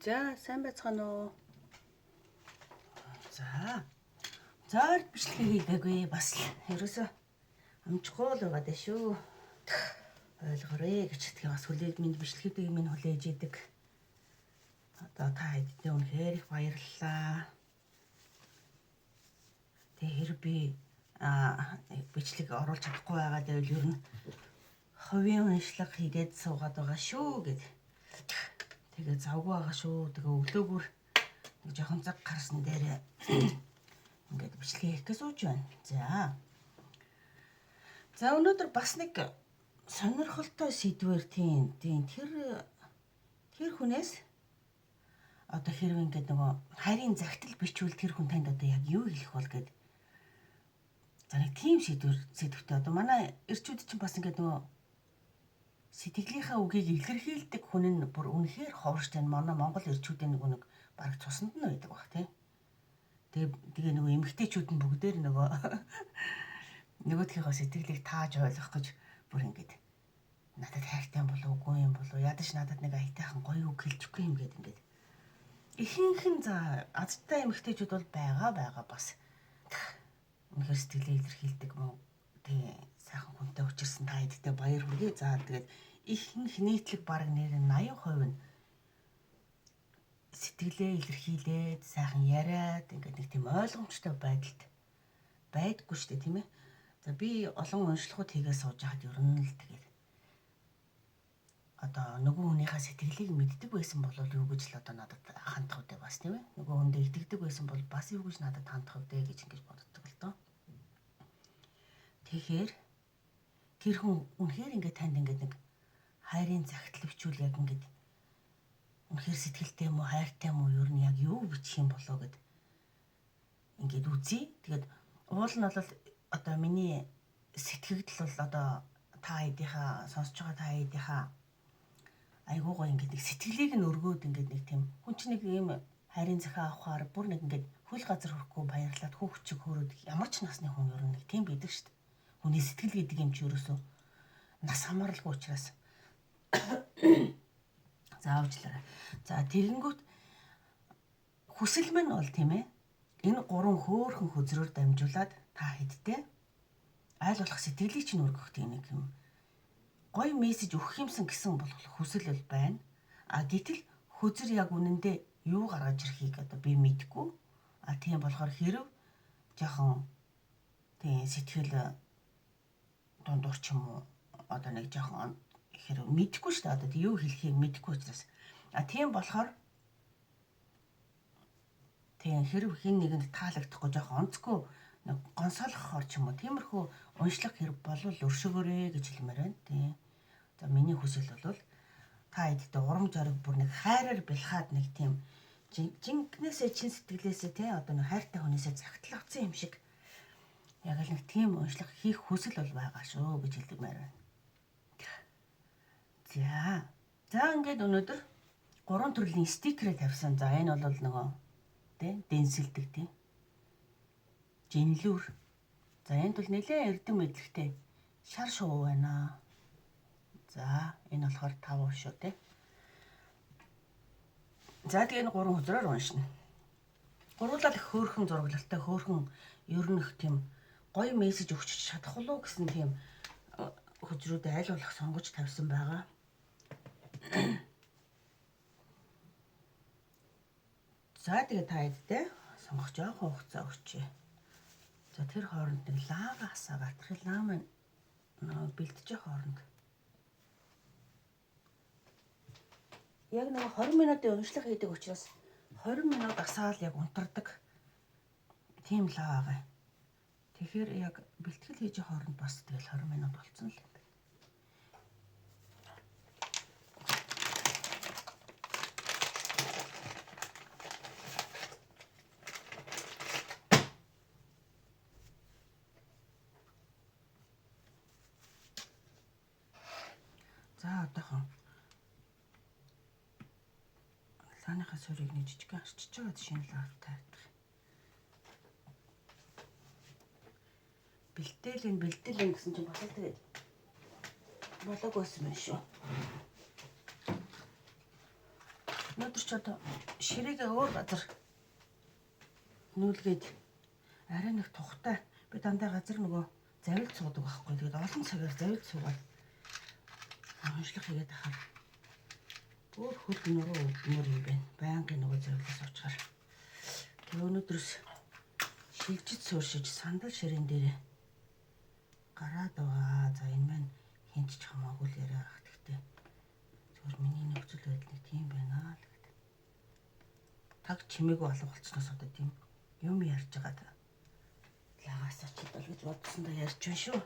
За, сайн байцгаана уу? За. Зойрд бичлэгээ хийгээгүй бас л ерөөсөө амжихгүй л байгаа даа шүү. Ойлгоорой гэж тэгээ бас хүлээж минь бичлэгийг минь хүлээж идэг. Одоо та хэдтэй үнэхээр их баярлалаа. Тэгээ хэрэг би бичлэг оруулж чадахгүй байгаа гэвэл ер нь хувийн уншлага хийгээд суугаад байгаа шүү гэд. Тэгээ завгүй байгаа шүү. Тэгээ өглөөгөр нэг жоохон цаг гарсан дээр ингээд бичлэг хийх гэж сууж байна. За. За өнөөдөр бас нэг сонирхолтой сэдвэр тийм тэр хүнээс одоо хэрэг ингээд нөгөө хайрын загтал бичвэл тэр хүн танд одоо яг юу хэлэх бол гэд. За нэг тийм сэдвтэй одоо манай эрчүүд чинь бас ингээд нөгөө сэтгэлийнхаа үгийг илэрхийлдэг хүн нь бүр үнэхээр ховорчтой. Манай Монгол эрчүүдийн нэг бараг цуснд нь байдаг бах тий. Тэгээ нөгөө эмэгтэйчүүд нь бүгдээр нөгөө нөгөөдхийнхөө сэтгэлийг тааж ойлгох гэж бүр ингээд надад хайртай юм болов уу, үгүй юм болов уу, ядаж надад нэг аятайхан гоё үг хэлчихгүй юм гээд ингээд ихэнх нь за азтай эмэгтэйчүүд бол байгаа бас үнэхээр сэтгэлээ илэрхийлдэг мөн тий сайхан хүнтэй учирсан та хэдтэй баяр хүргэе. За тэгээд ихэнх нийтлэг бараг нэр 80% нь сэтгэлээ илэрхийлээд сайхан яриад ингээд нэг тийм ойлгомжтой байдалд байдаггүй шүү дээ тийм ээ. За би олон уншлагууд хийгээ сууж байхад ер нь л тэгээд одоо нөгөө хүнийхээ сэтгэлийг мэддэг байсан бол юу гэж л одоо надад хандах вэ бас тийм ээ. Нөгөө хүндээ итгэдэг байсан бол бас юу гэж надад хандах вэ гэж ингэж боддог л доо. Тэгэхээр тэр хүн үнэхээр ингээд танд ингээд нэг хайрын загтал бичвэл яг ингээд үнэхээр сэтгэлтэй юм уу, хайртай юм уу, ер нь яг юу бичих юм болоо гэд ингээд үзье. Тэгээд уул нь бол одоо миний сэтгэгдэл бол одоо та хэдийнхаа сонсож байгаа та хэдийнхаа айгуу гоё ингээд нэг сэтгэлийг нь өргөөд ингээд нэг тийм хүн чинь нэг ийм хайрын захиа авахаар бүр нэг ингээд хөл газар хүрэхгүй баярлаад хүүхд чиг хөрөөд ямар ч насны хүн ер нь нэг тийм байдаг шүү дээ. Хүний сэтгэл гэдэг юм чи ерөөсөө нас хамааралгүй учраас заавчлаарай. За тэгэнгүүт хүсэл мань бол тийм ээ энэ гурван хөөрхөн хөзрөөр дамжуулаад та хэдтэй айл болох сэтгэлийг чинь өргөх тийм нэг юм гоё мессеж өгөх юмсан гэсэн бол хүсэл бол байна. А гэтэл хөзөр яг үнэндээ юу гаргаж ирэхийг одоо би мэдэхгүй. А тийм болохоор хэрв жоохон тийм сэтгэл дундуур ч юм уу одоо нэг жоохон хэрв мэдэхгүй шүү дээ. Одоо юу хэлхийг мэдэхгүй учраас. А тийм болохоор тийм хэрв хин нэгэнд таалагдахгүй жоохон онцгүй нэг гонсоолохоор ч юм уу тиймэрхүү уншлах хэрэг болвол өршөөгөөрэй гэж хэлмээр байна. Тийм. За миний хүсэл бол та хэдтэй урам зориг бүр нэг хайраар бэлхаад нэг тийм жинкнээсээ чин сэтгэлээсээ тий одоо нэг хайртай хүнээсээ загтал авсан юм шиг яг л нэг тийм уншлах хийх хүсэл бол байгаа шүү гэж хэлмээр байна. За. За ингээд өнөөдөр гурван төрлийн стикерээ тавьсан. За энэ бол нөгөө тий дэнсэлдэг тий жинлүүр. За энд бол нэлээд эрдэм мэдлэгтэй шар шувуу байна. За энэ болохоор 5 шүү тий. За тэгээ энэ гурван хөзрөөр уншина. Гуруулаад их хөөрхөн зураглалтай хөөрхөн ер нь их тийм гоё мессеж өгч чадах уу гэсэн тийм хөзрүүдээ аль болох сонгож тавьсан байгаа. За тэгээ та хэдтэй сонгох жоохон хугацаа өгчээ. За тэр хооронд нэг лаага асаагаад тэр лаа маань бэлтжих хооронд. Яг нэг 20 минутын уншлага хийдэг учраас 20 минут асаал яг унтардаг тийм лаа байгаа. Тэгэхээр яг бэлтгэл хийж хооронд бас тэгэл 20 минут болцсон л юм байна. За одоохон лааныхаа суурийг нэг жижигхэн арчиж байгаа шинэ лаа тавьдаг. Бэлтээлэн гэсэн чинь болоо тэгээд болоог байсан юм шүү. Өнөөдөр ч одоо ширээгээ өөр газар нүүлгээд арай нэг тухтай, би дандаа газар нөгөө завилд суудаг байхгүй. Тэгээд олон цагаар завилд суугаад уншлах хийгээд ахаар өөр хөл нуруу өвдмөр юм байна. Байнгын нөгөө завилаас уучгаар. Тэгээ өнөөдрөөс шилжиж сууршиж сандал ширээн дээр гараад байгаа. За, энэ маань хэн ч хамаагүй л яриа ах. Гэхдээ зүгээр миний нөхцөл байдал нэг тийм байна л гэдэг. Таг чимээгүй алга болцсноос одоо тийм юм ярьж байгаа лагаас очил гэж бодсондоо ярьж байна шүү.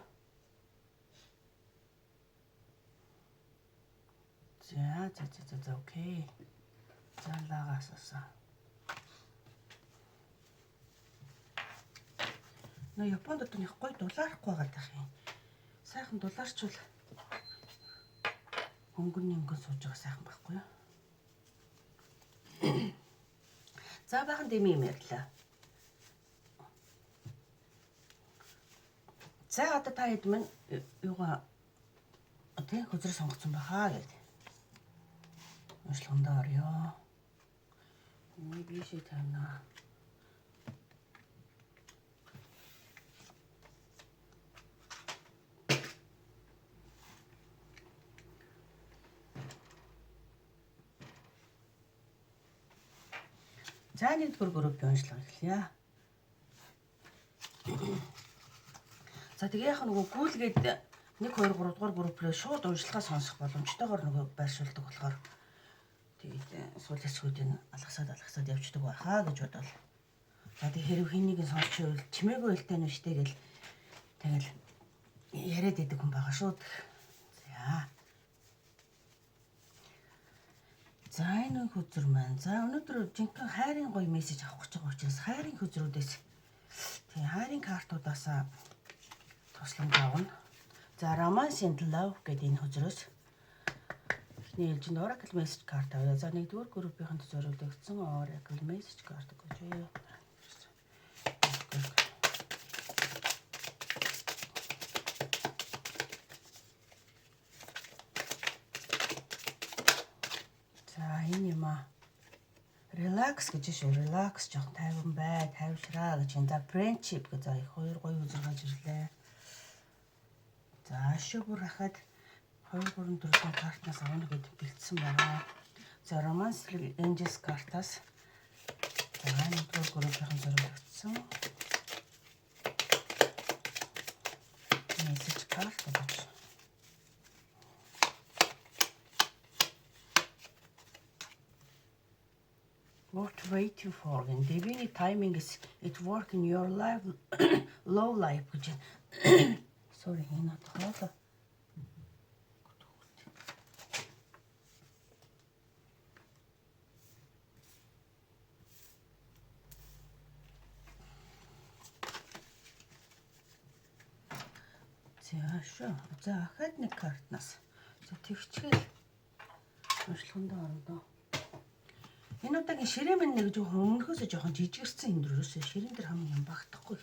За, okay. За, лагаас асаа. Нөө Японд одоо нэг гоё дулаарахгүй байгаа дах юм. Сайхан дулаарчвал хөнгөн өнгөн сууж байгаа сайхан байхгүй юу? За, бахан дэмий юм ярьлаа. За, одоо та хэд минь юугаа тий хөзрөө сонгоцсон байхаа гэдэг. Уншлагандаа орё. Энийг бишээ тавина. За, нэгдүгээр группийн уншлага эхэлье. За, тэгээ яг нөгөө гүйлгээд 1 2 3 дугаар групп рүү шууд уншлагаа сонсох боломжтойгоор нөгөө байршуулдаг болохоор тэгээд сүүл хэсгүүдийг алгасаад алгасаад явждаг байхаа гэж бодвол. За, тэг хэрэг хин нэгэн сонсч байвал чимээгүй хэлтэй нь штэ гэл тэгэл яриад идэг хүн байгаа шүү. За. За, энэ хөзөр маань. За, өнөөдөр жинхэнэ хайрын гоё мессеж авах гэж байгаа учраас хайрын хөзрүүдээс, тийм, хайрын картуудаас тусламж авна. За, Romance and Love гэдэг энэ хөзрөөс эхний ээлжинд Oracle Message карт авъя. За, нэгдүгээр группийнхэнд зориулагдсан Oracle Message карт гэж. За, энэ юм аа. Relax гэж шүү. Relax, жоохон тайван бай, тайвшраа гэж юм. За, friendship гэж, за, их хоёр гоё үзэр гарч ирлээ. За, шүү, бүр хахад 2 3 4 картнаас авна гэд бэлдсэн байна. За, Romance Angels картаас, за, нэгдүгээр группийн зориулагдсан message карт гэж. What waiting for and divine timing is it work in your life, love life гэж. Sorry, энэ хоолой. За шүү. За, ахаад нэг картнаас. За, тэгчгээл уншлагандаа орно доо. Энэ удаагийн ширээ минь нэг жоохон өмнөхөөсөө жоохон жижигэрсэн юм дөрөөсөө ширээн дээр хамгийн юм багтахгүй.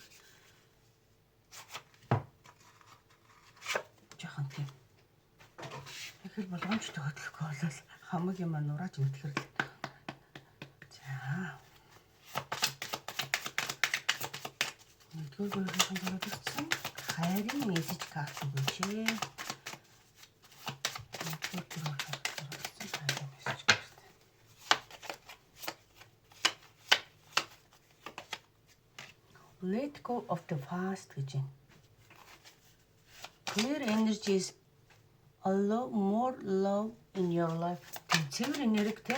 Жоохон тийм. Тэгэхээр болгоомжтой хөдлөхгүй болол хамаг юм нурааж мэтгэрл. За. Нэгдүгээр группийн зориулагдсан хайрын мессеж карт өгөөч. Нэгдүгээр группийн зориулагдсан хайрын мессеж карт. Let go of the past гэж байна. Clear energies allow more love in your life. Цэвэр энерги те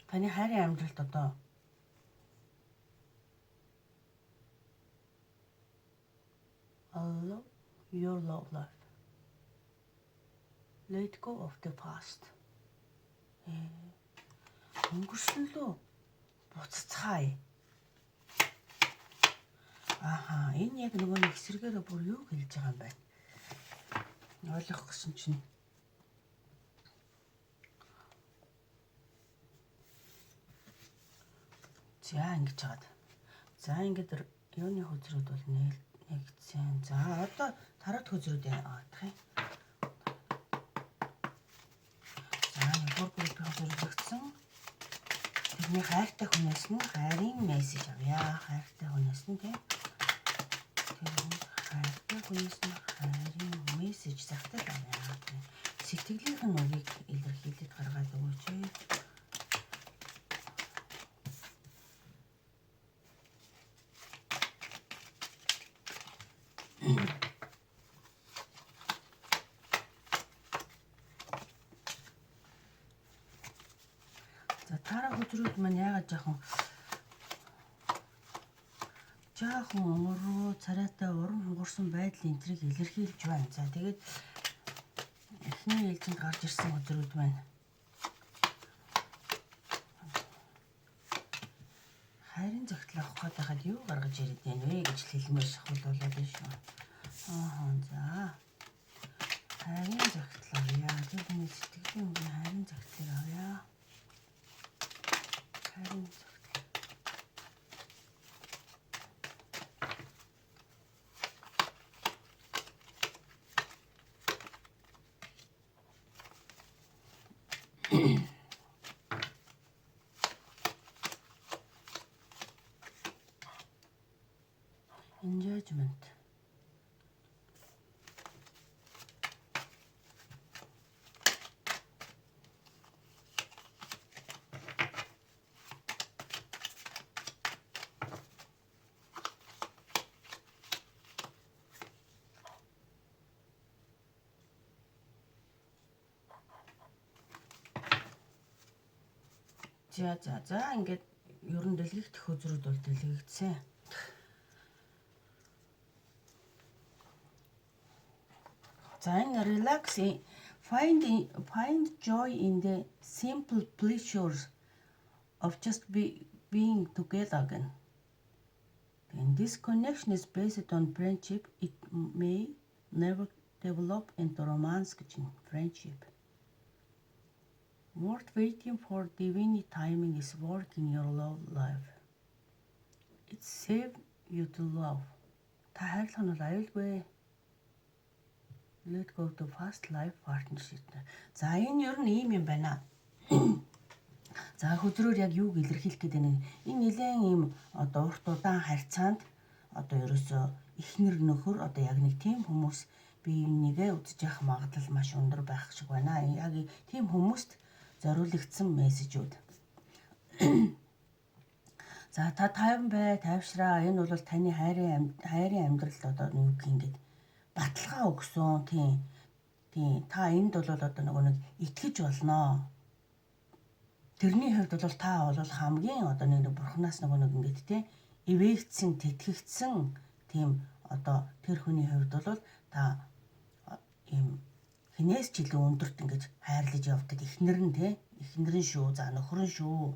таны хайрын амьдралд одоо allow your love life. Let go of the past. Өнгөрсөн лөө буцацгаая. Ааха, энэ яг нөгөө нэг эсрэгээрээ бүр юу хэлж байгаа юм бэ? Ойлгох гэсэн чинь. За, ингэж хагаад. За, ингээд юуны хөзрүүд бол нэгдсэн. За, одоо тарат хөзрүүд аадах юм. Нэгдүгээр группийн зориулагдсан. Тэрний хайртай хүнээс нь хайрын мессеж авъя. Хайртай хүнээс нь, тийм. Тэр хайртай хүнээс нь хайрын мессеж загтал авъя. Сэтгэлийнх нь үгийг илэрхийлээд гаргаад өгөөч. За, Таро хөзрүүд маань яагаад жоохон уруу царайтай, урам хугарсан байдал энэ тэрийг илэрхийлж байна. За, тэгээд эхний ээлжинд гарч ирсэн хөзрүүд маань хайрын загтал авах гээд байхад юу гаргаж ирээд байна вэ гэж хэлмээр шахуулуулаад байна шүү. Аа, за. Хайрын загтал авъя. Тэр хүний сэтгэлийн үгийн хайрын загтлыг авъя. Хайрын загтал. Enjoyment. За, ингээд ер нь дэлгэгдэх хөзрүүд бол дэлгэгдсэн. За, энэ relax, find joy in the simple pleasures of just being together again. And this connection is based on friendship. It may never develop into romance гэж friendship. Worth waiting for. Divine timing is work in your love life. It's safe you to love. Та хайрлах нь бол аюулгүй. Let go to past life partnership. За, энэ ер нь ийм юм байна. За, хөзрөөр яг юуг илэрхийлэх гээд байна. Энэ нэлээд ийм одоо урт удаан харьцаанд одоо ерөөсөө эхнэр нөхөр, одоо яг нэг тийм хүмүүс бие бинийгээ үзэж явах магадлал маш өндөр байх шиг байна. Яг тийм хүмүүст зориулагдсан мессежүүд. За, та тайван бай, тайвшраа. Энэ бол таны хайрын амьдралд одоо юу гэх ингээд баталгаа өгсөн. Тийм. Тийм. Та энд бол одоо нөгөө нэг итгэж болноо. Тэрний хувьд бол та бол хамгийн одоо нэг бурхнаас нөгөө нэг ингээд тийм ивээгдсэн, тэтгэгдсэн тийм одоо тэр хүний хувьд бол та ийм хэнээс ч илүү өндөрт ингэж хайрлаж явдаг эхнэр нь, те, эхнэр нь шүү, за, нөхөр нь шүү.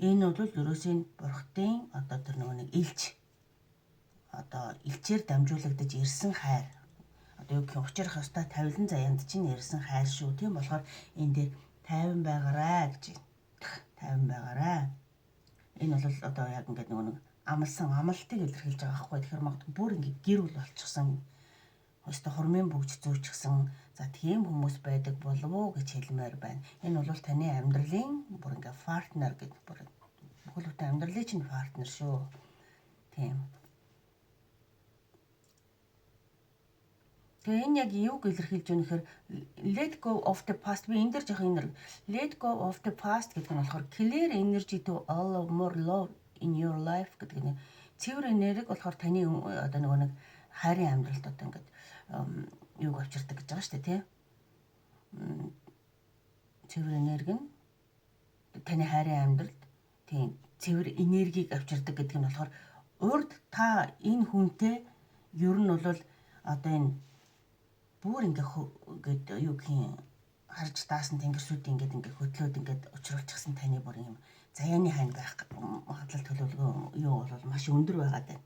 Энэ бол ерөөсөө бурхтын одоо тэр нөгөө нэг элч, одоо элчээр дамжуулагдаж ирсэн хайр. Одоо юу гэх юм, учрах ёстой тавилан заяанд чинь ирсэн хайр шүү. Тийм болохоор энэ дээр тайван байгаарай гэж байна. Тайван байгаарай. Энэ бол одоо яг ингээд нөгөө нэг амлсан амлалтыг илэрхийлж байгаа байхгүй. Тэгэхээр магадгүй бүр ингээд гэр бүл болчихсон, өстө хурмын бөгж зүүчихсэн, за, тийм хүмүүс байдаг болов уу гэж хэлмээр байна. Энэ бол таны амьдралын бүр ингээ партнер гэдэг, бүр бүхэл бүтэн амьдралын чинь партнер шүү. Тийм. Тэгээ энэ яг юуг илэрхийлж байна гэхээр let go of the past, би энэ дээр жоох энэ let go of the past гэдэг нь болохоор clear energy to allow more love in your life гэдэг нь цэвэр энерги болохоор таны одоо нөгөө нэг хайрын амьдралд одоо ингээд юуг авчирдаг гэж байгаа шүү дээ, тий. Цэвэр энерги нь таны хайрын амьдралд, тийм, цэвэр энергийг авчирдаг гэдэг нь болохоор урд та энэ хүнтэй ер нь бол одоо энэ бүр ингээ ингээд юу гэх юм, харж даасан тэнгэрсүүд ингээд ингээ хөдлөөд ингээд учруулчихсан таны бүр юм заяаны хайн байх магадлал төлөвлөгөө юу бол маш өндөр байгаа даа.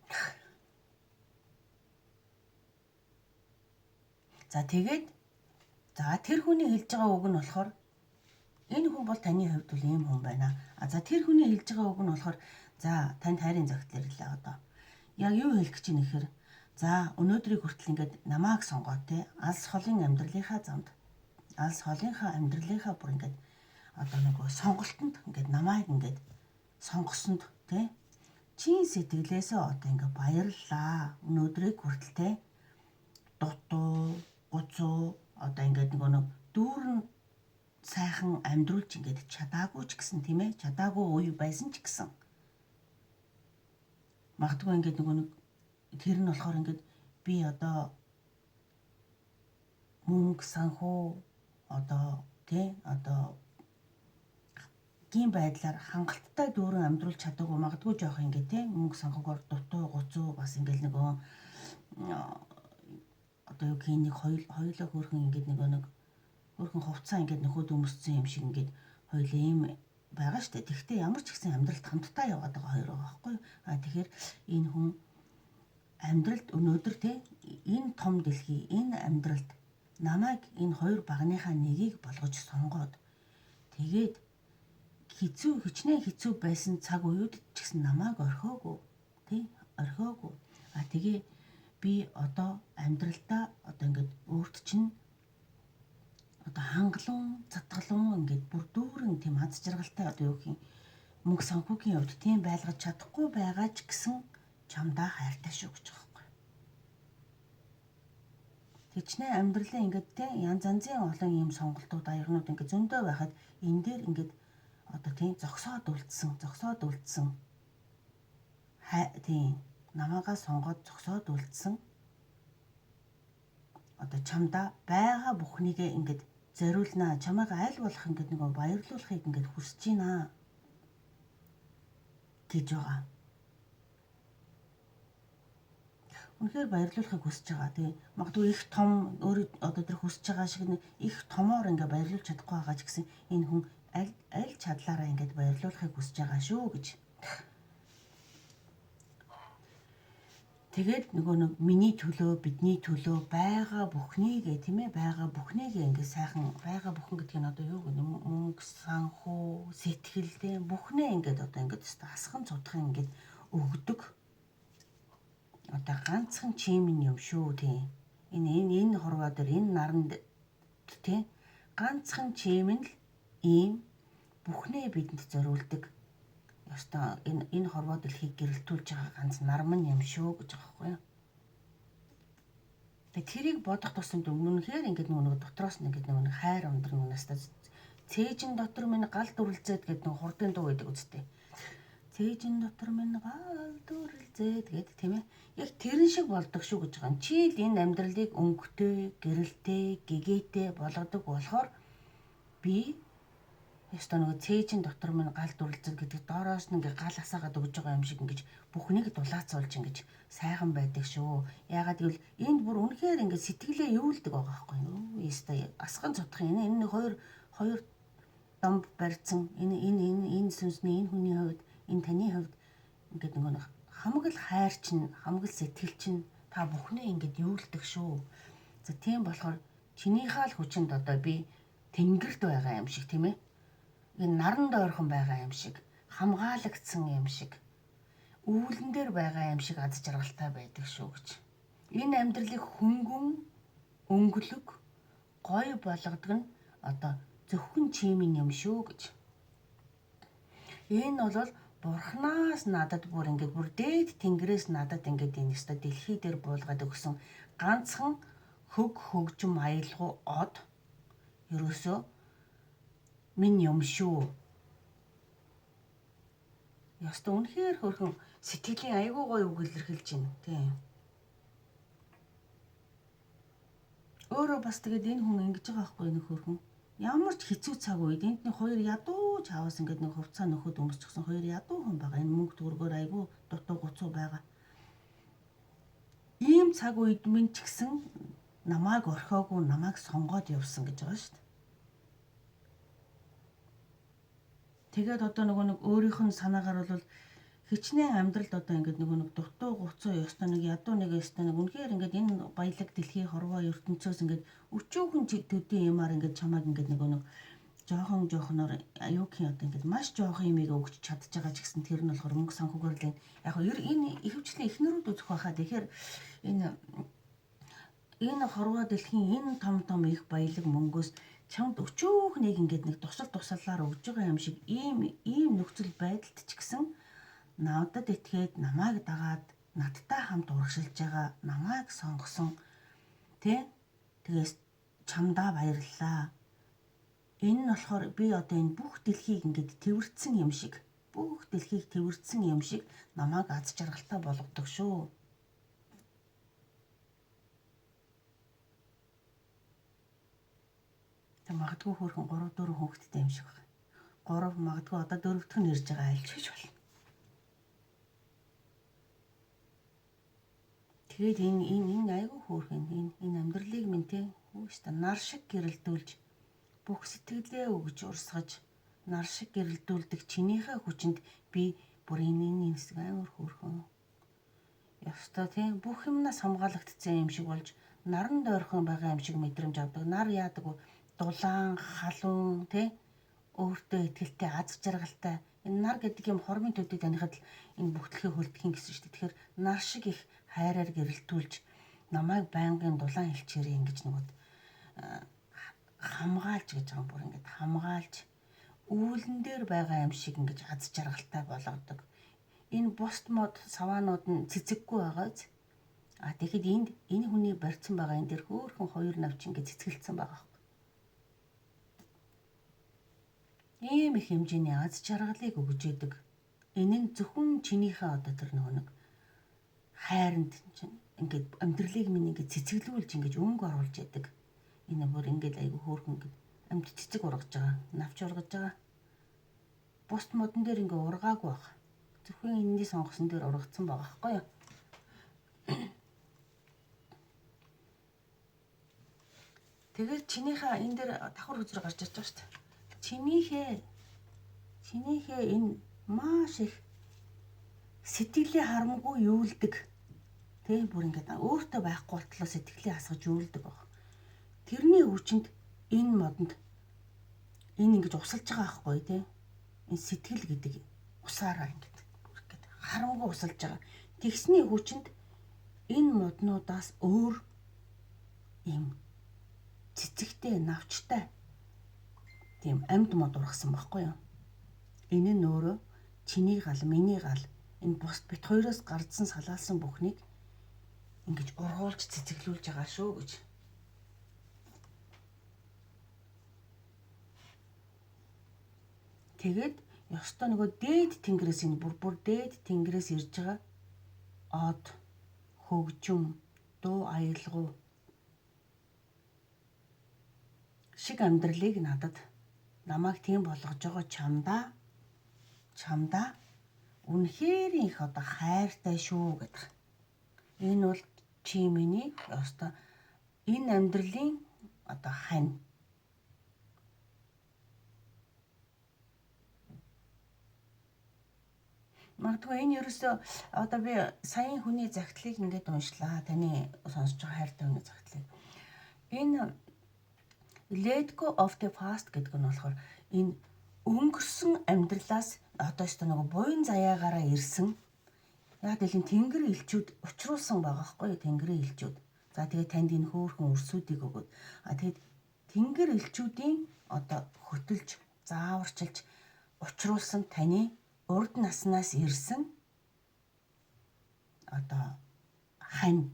За, тэгээд за, тэр хүний хэлж байгаа үг нь болохоор энэ хүн бол таны хувьд бол ийм хүн байна. А за, тэр хүний хэлж байгаа үг нь болохоор, за, танд хайрын загтал ирлээ одоо. Яг юу хэлэх гэж байна гэхээр, за, өнөөдрийг хүртэл ингээд намааг сонгоод, те, алс холын амьдралынхаа замд, алс холынхаа амьдралынхаа бүр ингээд одоо нөгөө сонголтонд ингээд намайг ингээд сонгосонд тий чин сэтгэлээсээ одоо ингээд баярлалаа. Өнөөдрийг хүртэл тий дутуу, гуцуу одоо ингээд нөгөө нэг дүүрэн сайхан амьдруулж ингээд чадаагүй ч гэсэн тийм ээ чадаагүй үе байсан ч гэсэн магадгүй ингээд нөгөө нэг тэр нь болохоор ингээд би одоо мөнгө санхүү одоо тий одоо гин байдлаар хангалттай дүүрэн амьдруулж чадаагүй магадгүй жоох ингээд тий мөнгө санхүүгээр дутуу гуцуу бас ингээд нөгөө одоо юу гэх нэг хоёулаа хөөрхөн ингээд нөгөө нэг хөөрхөн хувцаа ингээд нөхөд өмссөн юм шиг ингээд хоёулаа ийм байгаа штэ. Тэгэхдээ ямар ч ихсэн амьдралд хамтдаа яваад байгаа хоёр байгаа байхгүй юу? А тэгэхээр энэ хүн амьдралд өнөөдөр те энэ том дэлхий, энэ амьдралд намайг энэ хоёр багныхаа нэгийг болгож сонгоод тэгээд хэцүү хичнээн хэцүү байсан цаг үеуд ч гэсэн намайг орхиогүй тий орхиогүй. А тэгээ би одоо амьдралдаа одоо ингээд өөрт чинь одоо хангалуун, цатгалуун ингээд бүр дүүрэн тийм аз жаргалтай одоо юу гэх юм мөнгө санхүүгийн хувьд тийм байлгаж чадахгүй байгаа ч гэсэн чамдаа хайртай шүү гэж байгаа байхгүй. Тэгчнээ амьдралын ингээд тийм янз янзын олон ийм сонголтууд аягнууд ингээд зөндөө байхад энэ дээр ингээд одоо тийм зогсоод үлдсэн тийм намаагаа сонгоод зогсоод үлдсэн одоо чамдаа байгаа бүхнийгээ ингээд зориулнаа, чамайг аль болох ингээд нөгөө баярлуулахыг ингээд хүсэж байна гэж байгаа. Үнэхээр баярлуулахыг хүсэж байгаа. Тэгээ магадгүй их том өөрөө одоо тэр хүсэж байгаа шиг их томоор ингээд баярлуулж чадахгүй байгаа ч гэсэн энэ хүн аль чадлаараа ингээд баярлуулахыг хүсэж байгаа шүү гэж. Тэгээд нөгөө нэг миний төлөө, бидний төлөө байгаа бүхнийгээ тийм ээ байгаа бүхнийгээ ингээд сайхан байгаа бүхэн гэдэг нь одоо юу гэнэ мөнгө, санхүү, сэтгэл тийм бүхнээ ингээд одоо ингээд асхан цудхан ингээд өгдөг. Одоо ганцхан чимэн юм шүү тийм. Энэ хорвоо дээр энэ наранд тийм ганцхан чимэн л ийм бүхнээ бидэнд зориулдаг. Ёстой энэ хорвоо дэлхийг гэрэлтүүлж байгаа ганц нарман юм шүү гэж байгаа байхгүй юу. Тэгээ тэрийг бодох тусамд үнэхээр ингээд нөгөө дотроос нь ингээд нөгөө хайр ундран настай цээжин дотор минь гал дүрлзээд гэдэг нөгөө хурдын дуу байдаг үсттэй. Цээжин дотор минь гал дүрлзээд гэдэг тийм ээ. Яг тэрэн шиг болдог шүү гэж байгаа юм. Чи л энэ амьдралыг өнгөтэй, гэрэлтэй, гэгээтэй болгодог болохоор би ёстой нөгөө цээжин дотор минь гал дүрлзэл гэдэг доороос нь ингээ гал асаагаад өгж байгаа юм шиг ингэж бүхнийг дулаацуулж ингэж сайхан байдаг шүү. Яагаад гэвэл энд бүр үнэхээр ингээ сэтгэлээ юулдаг байгаа байхгүй юу? Ёстой асган цутах энэ нэг хоёр домб барьсан энэ энэ энэ энэ сүнсний энэ хүний хувьд энэ таны хувьд ингээд нөгөө хамаг л хайр чинь хамаг л сэтгэл чинь та бүхнээ ингээд юулдаг шүү. За тийм болохоор чинийхээ л хүчинд одоо би тэнгэрт байгаа юм шиг тийм ээ. Энэ наранд ойрхон байгаа юм шиг, хамгаалагдсан юм шиг, үүлэн дээр байгаа юм шиг аз жаргалтай байдаг шүү гэж. Энэ амьдралыг хөнгөн, өнгөлөг, гоё болгодог нь одоо зөвхөн чимэн юм шүү гэж. Энэ бол Бурханаас надад бүр ингээд бүр дээд тэнгэрээс надад ингээд энэ өстой дэлхий дээр буулгаад өгсөн ганцхан хөг хөгжим аялгау од ерөөсөө минь юм шүү. Ёстой үнэхээр хөрхөн сэтгэлийн айгуу гоё үг илэрхийлж байна. Тийм. Өөрөө бас тэгээд энэ хүн ингэж байгаа байхгүй нэг хөрхөн. Ямар ч хэцүү цаг үед энд нэг хоёр ядуу чаваас ингээд нэг хувцаа нөхөд өмсчихсэн хоёр ядуу хүн байгаа. Энэ мөнгө төгрөгөөр айгуу дутуу гуцуу байгаа. Ийм цаг үед минь ч гэсэн намайг орхиогүй намайг сонгоод явсан гэж байгаа шүү дээ. Тэгээд одоо нөгөө нэг өөрийнх нь санаагаар бол хичнээн амьдралд одоо ингээд нөгөө нэг дутуу гуцуу ёстой нэг ядуу нэг ёстой нэг үнэхээр ингээд энэ баялаг дэлхий хорвоо ертөнцөөс ингээд өчүүхэн төдий юмар ингээд чамайг ингээд нөгөө нэг жоохон жоохноор юу гэх юм одоо ингээд маш жоохон юмыг өгч чадж байгаа ч гэсэн тэр нь болохоор мөнгө санхүүгээр л яг энэ ихэвчлэн эхнэрүүд үзэх байхаа. Тэгэхээр энэ хорвоо дэлхийн энэ том том их баялаг мөнгөөс Чамд өчөөх нэг ингээд нэг тусал тусалаар өгж байгаа юм шиг ийм нөхцөл байдалд ч гэсэн надад итгээд намайг дагаад надтай хамт урагшилж байгаа, намайг сонгосон тий. Тэгээс чамдаа баярлалаа. Энэ нь болохоор би одоо энэ бүх дэлхийг ингээд тэрвэртсэн юм шиг, бүх дэлхийг тэрвэртсэн юм шиг намайг аз жаргалтай болгодог шүү. Тэг магадгүй хөөрхөн 3 4 хүүхэдтэй юм шиг байна. 3 магадгүй одоо 4 дахь нь ирж байгаа айлч гэж болно. Тэгээд энэ айгүй хөөрхөн энэ амьдралыг минь те хүүштэй нар шиг гэрэлдүүлж бүх сэтгэлээ өгж урсгаж нар шиг гэрэлдүүлдэг чинийхээ хүчинд би бүр энэ хэсэг амар хөөрхөн. Ёстой те бүх юмнаас хамгаалагдсан юм шиг болж наран дойрхон байгаа юм шиг мэдрэмж авдаг. Нар яадаг вэ? Дулаан, халуун те өөртөө итгэлтэй, аз жаргалтай. Энэ нар гэдэг юм хормын төдий танихад л энэ бүх дэлхийг хөлдөх юм гэсэн шүү дээ. Тэгэхээр нар шиг их хайраар гэрэлтүүлж намайг байнгын дулаан элчээрээ ингэж нөгөөд хамгаалж гэж байгаа юм, бүр ингэж хамгаалж үүлэн дээр байгаа юм шиг ингэж аз жаргалтай болгодог. Энэ бусд мод саваанууд нь цэцэггүй байгаа биз? А тэгэхэд энд энэ хүний барьсан байгаа энэ дэр хөөхөн хоёр навч ингэж цэцгэлцсэн байгаа байхгүй. Ийм их хэмжээний аз жаргалыг өгж идэг. Энэ нь зөвхөн чинийхээ одоо тэр нөгөө нэг хайранд чинь ингээд амьдралыг минь ингээд цэцгэлүүлж ингээд өнгө оруулж идэг. Энэ бүр ингээд айгүй хөөрхөн ингээд амьд цэцэг ургаж байгаа, навч ургаж байгаа. Бусд модон дээр ингээд ургаагүй баг. Зөвхөн энэний сонгосон дээр ургацсан байгаа байхгүй юу? Тэгээд чинийхээ энэ дээр давхар хөзөр гарч ирж байгаа шүү дээ. Чинийхээ энэ маш их сэтгэлийн харамгүй юулдаг. Тэ бүр ингээд өөртөө байхгүй болтлоо сэтгэлээ хасгаж юулдаг баг. Тэрний хүчинд энэ модонд энэ ингэж усалж байгаа байхгүй тий. Энэ сэтгэл гэдэг усаараа ингээд бүр ингээд харамгүй усалж байгаа. Тэгсний хүчинд энэ моднуудаас өөр юм цэцэгтэй, навчтай тийм амьд мод ургасан байхгүй юу? Энэ нь өөрөө чиний гал, миний гал энэ бусд бит хоёроос гардсан салаалсан бүхнийг ингэж ургуулж цэцэглүүлж байгаа шүү гэж. Тэгээд ёстой нөгөө дээд тэнгэрээс энэ бүр дээд тэнгэрээс ирж байгаа од, хөгжим, дуу аялгау шиг амьдралыг надад намайг тийм болгож байгаа чамдаа үнэхээр их одоо хайртай шүү гэдэг. Энэ бол чи миний ёстой энэ амьдралын одоо хань. Магадгүй энэ ерөөсөө одоо би саяын хүний загтлыг ингээд уншлаа. Таны сонсож байгаа хайртай хүний загтлыг. Энэ let go of the past гэдэг нь болохоор энэ өнгөрсөн амьдралаас одоо ч нөгөө буян заяагаараа ирсэн. Яг л энэ тэнгэр элчүүд учруулсан байгаа байхгүй юу? Тэнгэрийн элчүүд. За тэгээд танд энэ хөөрхөн өрсүүдийг өгөөд. А тэгээд тэнгэр элчүүдийн одоо хөтөлж, зааварчилж учруулсан таны урд наснаас ирсэн одоо хань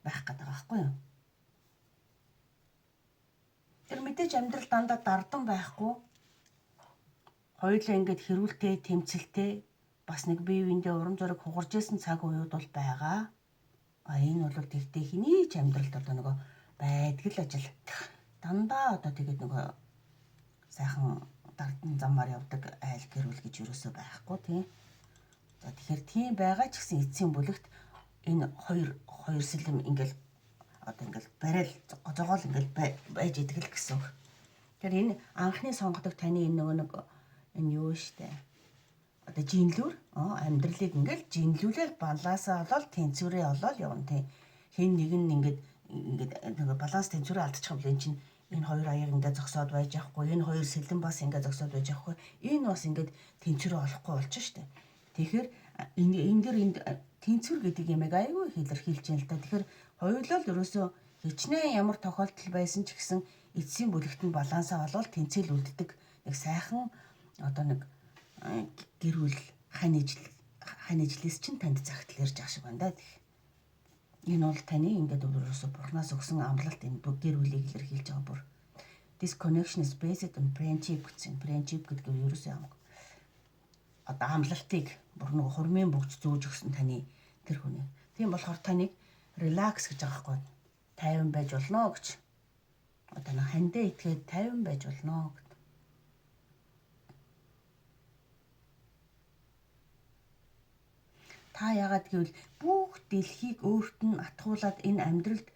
байх гэдэг байгаа байхгүй юу? Тэр мэдээж амьдрал дандаа дардан байхгүй. Хоёулаа ингээд хэрүүлтэй, тэмцэлтэй бас нэг бие биендээ урам зориг хугарч исэн цаг үеуд бол байгаа. А энэ бол тэгтээ хэний ч амьдралд одоо нөгөө байдаг л ажил. Дандаа одоо тэгээд нөгөө сайхан дардан замаар явдаг айл гэрүүл гэж юусоо байхгүй тийм. За тэгэхээр тийм байгаа ч гэсэн эцсийн бүлэгт энэ хоёр сэлэм ингээл одоо ингээл барайл зогоол ингээл байж идэг л гэсэн үг. Тэгэхээр энэ анхны сонгодог таны энэ нөгөө нэг энэ юу штэ. Одоо жинлүүр амьдралыг ингээл жинлүүлэл балансаа олоод тэнцвэрээ олоод явна тийм. Хин нэг нь ингээд нөгөө баланс тэнцвэрээ алдчих юм бол энэ чинь энэ хоёр аяг ингээд зогсоод байж явахгүй, энэ хоёр сэлэн бас ингээд зогсоод байж явахгүй, энэ бас ингээд тэнцвэрээ олохгүй болчих штэ. Тэгэхээр энэ дэр энд тэнцвэр гэдэг юмыг айгүй их илэрхийлж байна л да. Тэгэхээр хоёулаа л ерөөсөө хичнээн ямар тохиолдол байсан ч гэсэн Эцсийн бүлэгт нь балансаа болвол тэнцэл үлддэг нэг сайхан одоо нэг гэр бүл хань ижлээс чинь танд загтал ирж байгаа шиг байна да. Энэ бол таны ингээд өөрөөсөө бурхнаас өгсөн амлалт, энэ гэр бүлийг илэрхийлж байгаа бүр. This connection is based on friendship гэсэн. Friendship гэдэг нь ерөөсөө юм одоо амлалтыг бүр нэг хурмын бөгж зөөж өгсөн таны тэр хүний. Тийм болохоор таныг relax гэж байгаа байхгүй. Тайван байж болно гэж. Одоо нэг хандаа итгээд тайван байж болно гэд. Та яагаад гэвэл бүх дэлхийг өөрт нь атгуулад энэ амьдралд,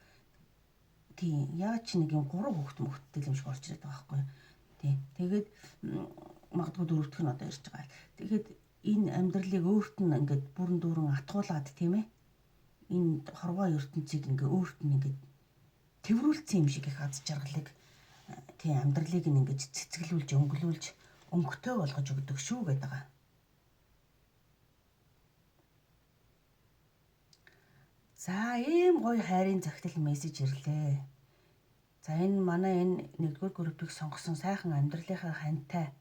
тийм, яаж ч нэг юм гурван хүүхэд мөхттэй юм шиг болж ирээд байгаа байхгүй. Тийм. Тэгээд магадгүй дөрөвдөх нь одоо ирж байгаа. Тэгээд энэ амьдралыг өөрт нь ингээд бүрэн дүүрэн атгуулад, тийм ээ. Энэ хорвоо ертөнцийг ингээ өөрт нь ингээд тэврүүлсэн юм шиг их аз жаргалыг, тийм, амьдралыг нь ингэж цэцгэлүүлж, өнгөлүүлж, өнгөтэй болгож өгдөг шүү гэдэг байгаа. За, ийм гоё хайрын загтал мессеж ирлээ. За, энэ манай энэ нэгдүгээр группийг сонгосон сайхан амьдралынхаа хантай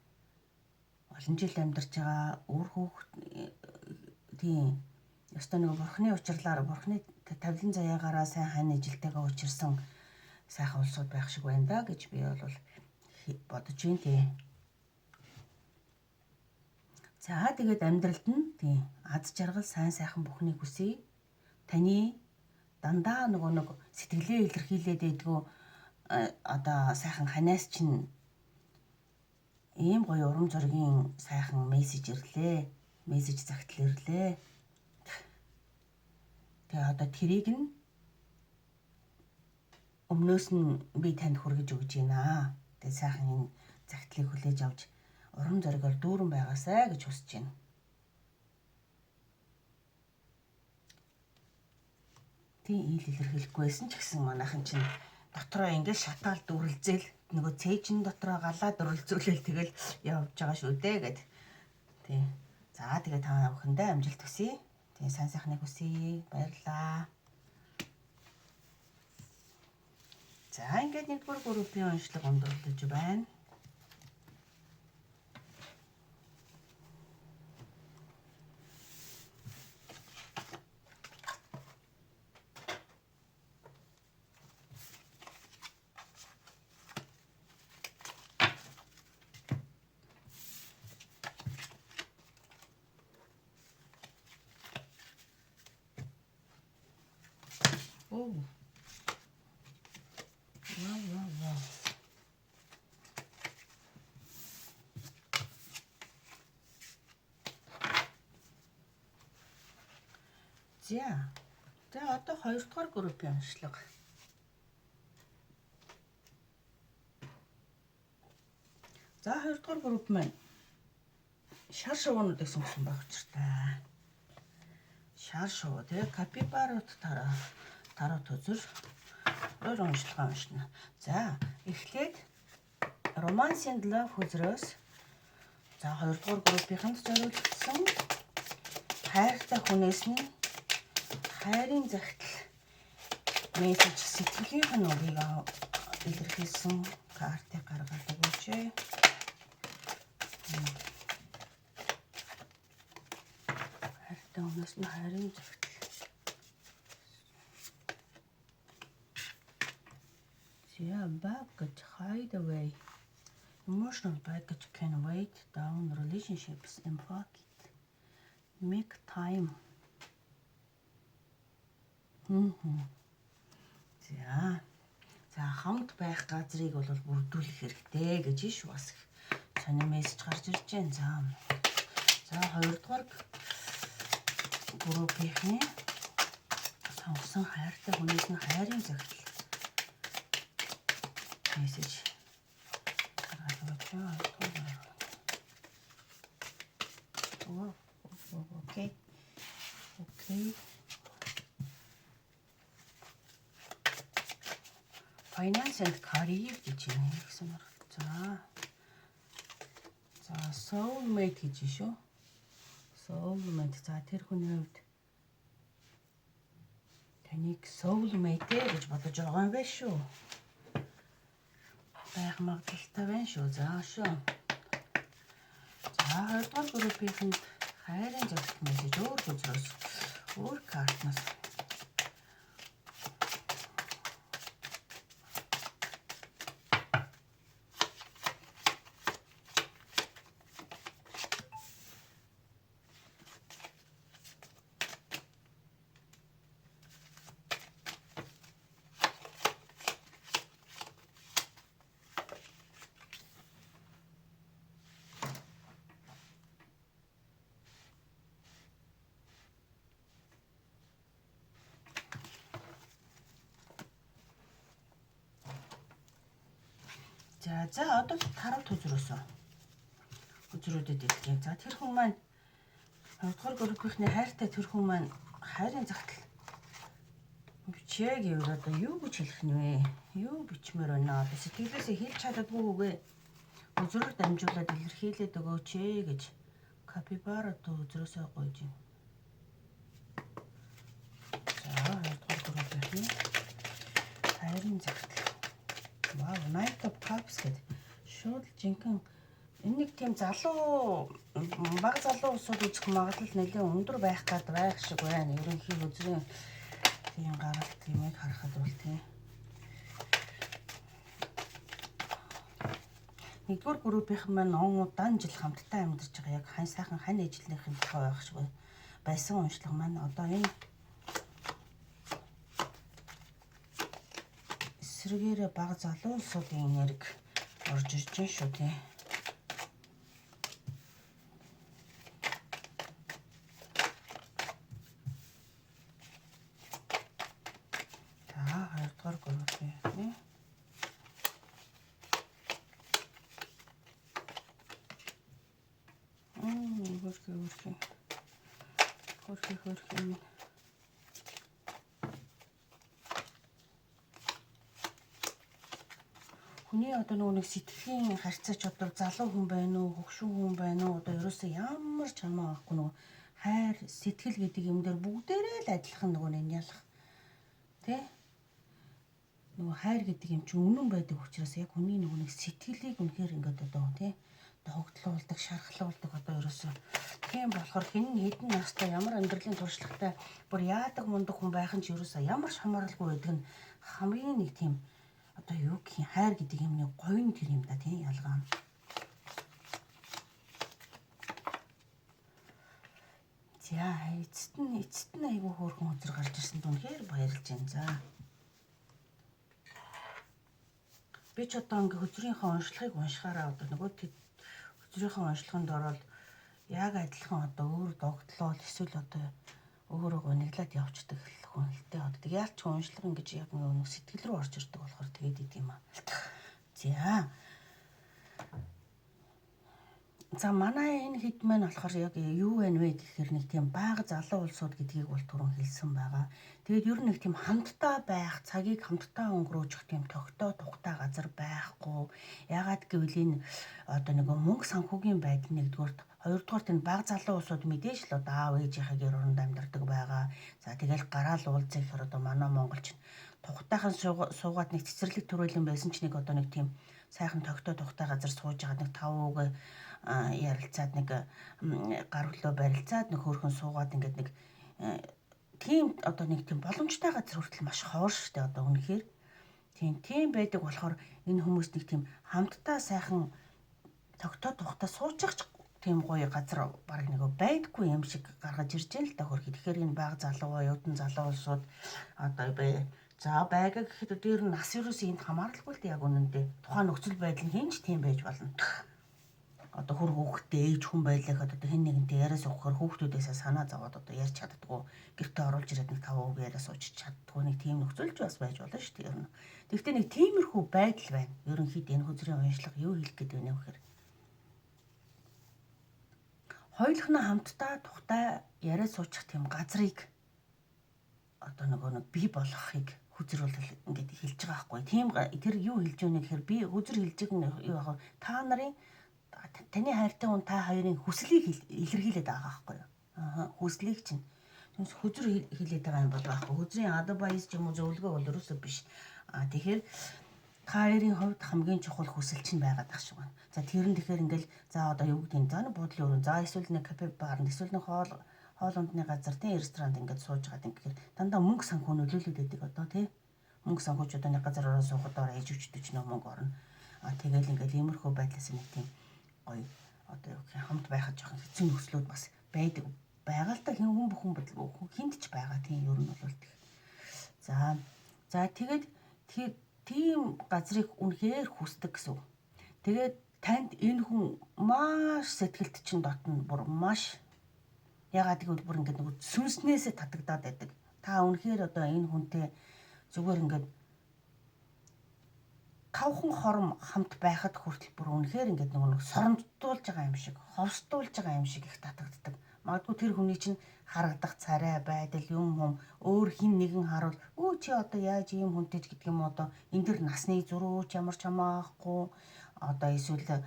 олон жил амьдарч байгаа үр хүүхэд, тийм, ёстой нэг бурхны учирлаар, бурхны тавилан заяагаараа сайн хань ижилтэйгээ учирсан сайхан улсууд байх шиг байна да гэж би бол бодож байна, тий. За, тэгээд амьдралд нь, тийм, аз жаргал, сайн сайхан бүхнийг хүсье. Таны дандаа нөгөө нэг сэтгэлээ илэрхийлээд байдгүй одоо сайхан ханаас чинь ийм гоё урам зоригийн сайхан мессеж ирлээ. Мессеж загтал ирлээ. Тэгээ одоо тэрийг нь өмнөөс нь би танд хүргэж өгч байна. Тэгээ сайхан энэ загтлыг хүлээж авч урам зоригоор дүүрэн байгаасай гэж хүсэж байна. Тийм, ил илэрхийлэхгүй байсан ч гэсэн манайхан чинь дотроо ингээд шатаал дүрлзээл, нөгөө цээжин дотроо галаа дүрлзүүлээл тэгэл явж байгаа шүү дээ гэд. Тийм. За, тэгээ та бүхэндээ амжилт хүсье. Тийм, сайн сайхныг хүсье. Баярлалаа. За, ингээд нэгдүгээр группийн уншлага өндөрлөж байна. Оо. Вау, вау, вау. За. За, одоо хоёрдугаар группийн уншлага. За, хоёрдугаар групп маань шар шувуунуудыг сонгосон байх учиртай. Шар шувуу, тэгээ капибарууд таруу төзөр өөр уншлагаа уншина. За, эхлээд Romance and Love хөзрөөс, за, хоёрдугаар группийнхэнд зориулсан хайртай хүнээс нь хайрын загтал мессеж, сэтгэлийнх нь үгийг илэрхийлсэн картыг гаргаад өгөөч. Хайртай хүнээс нь хайрын загтал. За, baggage, hide away. Emotional baggage can weigh down relationships and pocket. Make time. За. За, хамт байх газрыг бол бүрдүүлэх хэрэгтэй гэж ш бас их сонин мессеж гарч ирж байна. За. За, хоёрдугаар группийнхний сонгосон хайртай хүнээс нь хайрын загтал мессеж гаргаад өгч байна. Оо, okay. Okay. Finance and career гэж юм гэсэн мөр. За. За, soulmate гэж шүү. Soulmate. За, тэр хүний хувьд таныг soulmate гэж бодож байгаа юм байна шүү. Байх магадлалтай байна шүү. За шүү. За хоёрдугаар группийнхэнд хайрын загтал мессеж өөр хөзрөөс, өөр картнаас. За одоо тарав хөзрөөсөө хөзрүүдэд идэх. За тэр хүн маань хоёрдугаар группийнхний хайртай тэр хүн маань хайрын загтал бичээ гэвэл одоо юу гэж хэлэх нь вэ? Юу бичмээр байна? Одоо сэтгэлээсээ хэлж чаддаггүй үгээ хөзрөөр дамжуулаад илэрхийлээд өгөөч ээ гэж капибара одоо хөзрөөсөө гуйж байна. За хоёрдугаар группийнхний хайрын загтал. Вау, Knight of Cups гэдэг шууд жинхэнэ энэ нэг тийм залуу баг залуу усуд үзэх магадлал нэлээд өндөр байх гад байх шиг байна. Ерөнхий хөзрийн тийм гаралт юмыг харахад бол тийм. Нэгдүгээр группийнхэн маань он удаан жил хамтдаа амьдарч байгаа яг хань сайхан хань ээжлийнхээ тухай байх шиг байсан уншлага маань одоо энэ эсрэгээрээ баг залуу улсуудын энерги орж ирж байна шүү дээ. За хоёрдугаар группийн хөрхи юм. Хүний одоо нөгөө нэг сэтгэлийн харьцаач одоо залуу хүн байна уу, хөгшин хүн байна уу, одоо ерөөсөө ямар ч хамаа байхгүй нөгөө хайр, сэтгэл гэдэг юм дээр бүгдээрээ л адилхан нөгөө нэг ялах тий? Нөгөө хайр гэдэг юм чинь үнэн байдаг учраас яг хүний нөгөө нэг сэтгэлийг үнэхээр ингээд одоо тий догтлуулдаг, шархлуулдаг одоо ерөөсөө тийм болохоор хэн хэдэн настай ямар амьдралын туршлагатай бүр яадаг мундаг хүн байх нь ч ерөөсөө ямар ч хамааралгүй байдаг нь хамгийн нэг тийм одоо юу гэх юм хайр гэдэг юмны гоё нь тэр юм да тийм ялгаа нь. За эцэст нь айгүй хөөрхөн хөзөр гарч ирсэн үнэхээр баярлж байна. За би ч одоо ингээ хөзрийнхөө уншлагыг уншихаараа одоо нөгөө хөзрийнхөө уншлаганд ороод яг адилхан одоо өөр догтлол эсвэл одоо өөрөө гуниглаад явцдаг хүн л дээ. Одоо тэг яалч уншлага ингэж яг нэг сэтгэл рүү орж ирдэг болохоор тэгээд идэм юм аа. За. За манай энэ хэд маань болохоор яг юу байна вэ гэхээр нэг тийм бага залуу улсууд гэдгийг бол түрүүн хэлсэн байгаа. Тэгээд ер нь нэг тийм хамтдаа байх, цагийг хамтдаа өнгөрөөчих тийм тогтоо тухтай газар байхгүй. Яагаад гэвэл энэ одоо нэг мөнгө санхүүгийн байдал нэгдүгээрт, хоёрдугаарт энэ бага залуу улсууд мэдээж л одоо аав ээжийнхээ гэр оронд амьдардаг байгаа. За тэгэл гараал уулзах гэхээр одоо манай монголч тухтайхан суугаад нэг цэцэрлэг төрөлн байсан ч нэг одоо нэг тийм сайхан тогтоо тухтай газар сууж байгаа нэг 5 үг ярилцаад нэг гар хөлөө барилцаад нэг хөөрхөн суугаад ингээд нэг тийм одоо нэг тийм боломжтой газар хүртэл маш ховор штэ одоо үнэхээр тийм байдаг болохоор энэ хүмүүс нэг тийм хамтдаа сайхан тогтоо тухтай суучих тийм гоё газар баг нэг байдаггүй юм шиг гаргаж ирж байна л да хөрхи. Тэгэхээр энэ баг залуу оюутан залуу улсууд одоо бай. За байга гэхэд дээр нь нас ерөөс энд хамааралгүй л дээ яг үнэндээ. Тухайн нөхцөл байдал нь хэн ч тийм байж болно. Одоо хөр хүүхдтэй ээж хүн байлаа гэхэд одоо хэн нэгэнтэй яриа суухаар хүүхдүүдээсээ санаа зовоод одоо ярьж чаддаггүй. Гэртээ оруулж ирээд нэг 5 үг яриа сууж чаддаггүй нэг тийм нөхцөлж бас байж болно шүү дээ ер нь. Тэгэхдээ нэг тиймэрхүү байдал байна. Ерөнхийдөө энэ хөзрийн уншлага юу хэлэх гээд байна вэ гэхээр хоёулахнаа хамтдаа тухтай яриа суучих тийм газрыг одоо нөгөө нэг бий болгохыг хөзөр бол ингээд хэлж байгаа байхгүй. Тийм тэр юу хэлж өгнө гэхээр би хөзөр хэлж байгаа нь юу вэ? Та нарын таны хайртай хүн та хоёрын хүслийг илэрхийлээд байгаа байхгүй юу? Аа, хүслийг чинь. Түүнээс хөзөр хэлээд байгаа юм бол байхгүй. Хөзрийн advice ч юм уу зөвлөгөө бол ерөөсөө биш. Аа, тэгэхээр Та хоёрын хувьд хамгийн чухал хүсэл чинь байгаад ах шиг байна. За тэр нь тэгэхээр ингээл за одоо юу гэдэг нь за нэг буудлын өрөө, за эсвэл нэг кафе барнд, эсвэл нэг хоол ундны газар тий ресторанд ингээд сууж байгаад ингээд дандаа мөнгө санхүү нөлөөлөд байдаг одоо тий. Мөнгө санхүүч одоо нэг газар ороо суухад ороо ээж өчтөж нөө мөнгө орно. А тэгэл ингээд иймэрхүү байдлаас нэг тийм гоё одоо юу гэх хамт байхад жоохон хэцүү нөхцлүүд бас байдаг. Байгаа л та хэн хүн бүхэн хүнд ч байгаа тийм ер нь бол тэг. За тэгээд тийм газрыг үнэхээр хүсдэг гэсэн үг. Тэгээд танд энэ хүн маш сэтгэлд чинь дотно бүр маш ягаад гэвэл бүр ингээд нөгөө сүнснээсээ татагдаад байдаг. Та үнэхээр одоо энэ хүнтэй зүгээр ингээд тавхан хором хамт байхад хүртэл бүр үнэхээр ингээд нөгөө нэг соромжтуулж байгаа юм шиг, ховсдуулж байгаа юм шиг их татагддаг. Магадгүй тэр хүний чинь харагдах царай, байдал, юм хум өөр хин нэгэн харуул өө чи одоо яаж ийм хүнтэй ч гэдэг юм одоо энэ дэр насны зөрүүч ямар ч хамаахгүй одоо эсвэл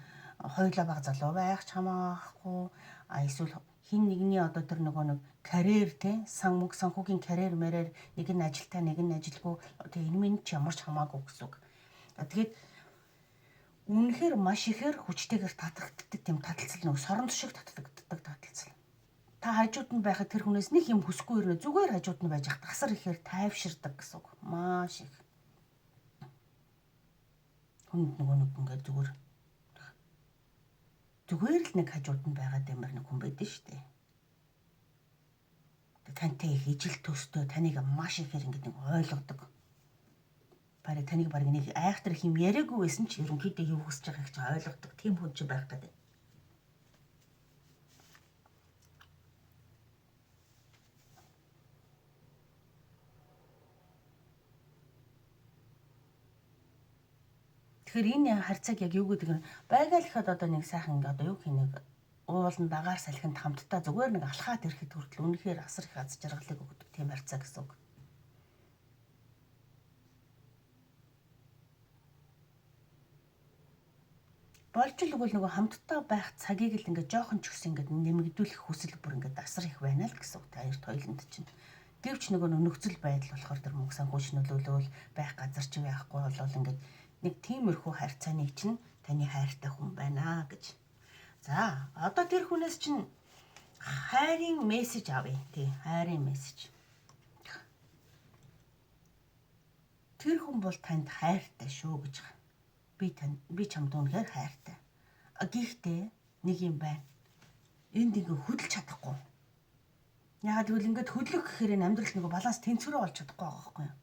хоёулаа баг залуу байх ч хамаахгүй а эсвэл хин нэгний одоо тэр нөгөө нэг карьер те сан мөнгө санхүүгийн карьер мэрээр нэг нь ажилтаа нэг нь ажилгүй одоо энэ минь ч ямар ч хамаагүй гэсэн үг. Тэгээд үнэхээр маш ихээр хүчтэйгээр татагддаг тийм таталцал нөгөө соронд шиг татагддаг таталцал. Та хажууд нь байхад тэр хүнээс нэг юм хүсэхгүй ирнэ. Зүгээр хажууд нь байж хат асар ихээр тайвширдаг гэсэн үг. Маш их. Хүнд нөгөө нэг ингээд зүгээр л нэг хажууд нь байгаад ямар нэг хүн байдэн шүү дээ. Тантай их ижил төстэй таныг маш ихээр ингээд нэг ойлгодог. Бараг таныг бараг нэг айхтар их юм яриаггүй байсан ч ерөнхийдөө юу хүсэж байгааг чи ойлгодог тийм хүн чи байх гэдэг. Тэгэхээр энэ харьцааг яг юу гэдэг нь байгаль гэхэд одоо нэг сайхан ингээ одоо юу гэх нэг уулын дагаар салхинд хамтдаа зүгээр нэг алхаад ирэхэд хүртэл үнэхээр асар их аз жаргалыг өгдөг тийм харьцаа гэсэн үг. Болж л үгүй нөгөө хамтдаа байх цагийг л ингээ жоохон ч гэсэн ингээ нэмэгдүүлэх хүсэл бүр ингээ асар их байна л гэсэн үг та хоёрт хоёуланд чинь. Гэвч нөгөө нөхцөл байдал болохоор тэр мөнгө санхүүч нөлөөлөөл байх газар ч байхгүй болол ингээ нэг тиймэрхүү харьцааныг чинь таны хайртай хүн байна гэж. За одоо тэр хүнээс чинь хайрын мессеж авъя тий хайрын мессеж. Тэр хүн бол танд хайртай шүү гэж. Би чамд үнэхээр хайртай. Гэхдээ нэг юм байна. Энд ингээ хөдөлж чадахгүй. Яагаад гэвэл ингээд хөдлөх гэхээр энэ амьдрал нөгөө баланс тэнцвэрээ олж чадахгүй байгаа байхгүй юу?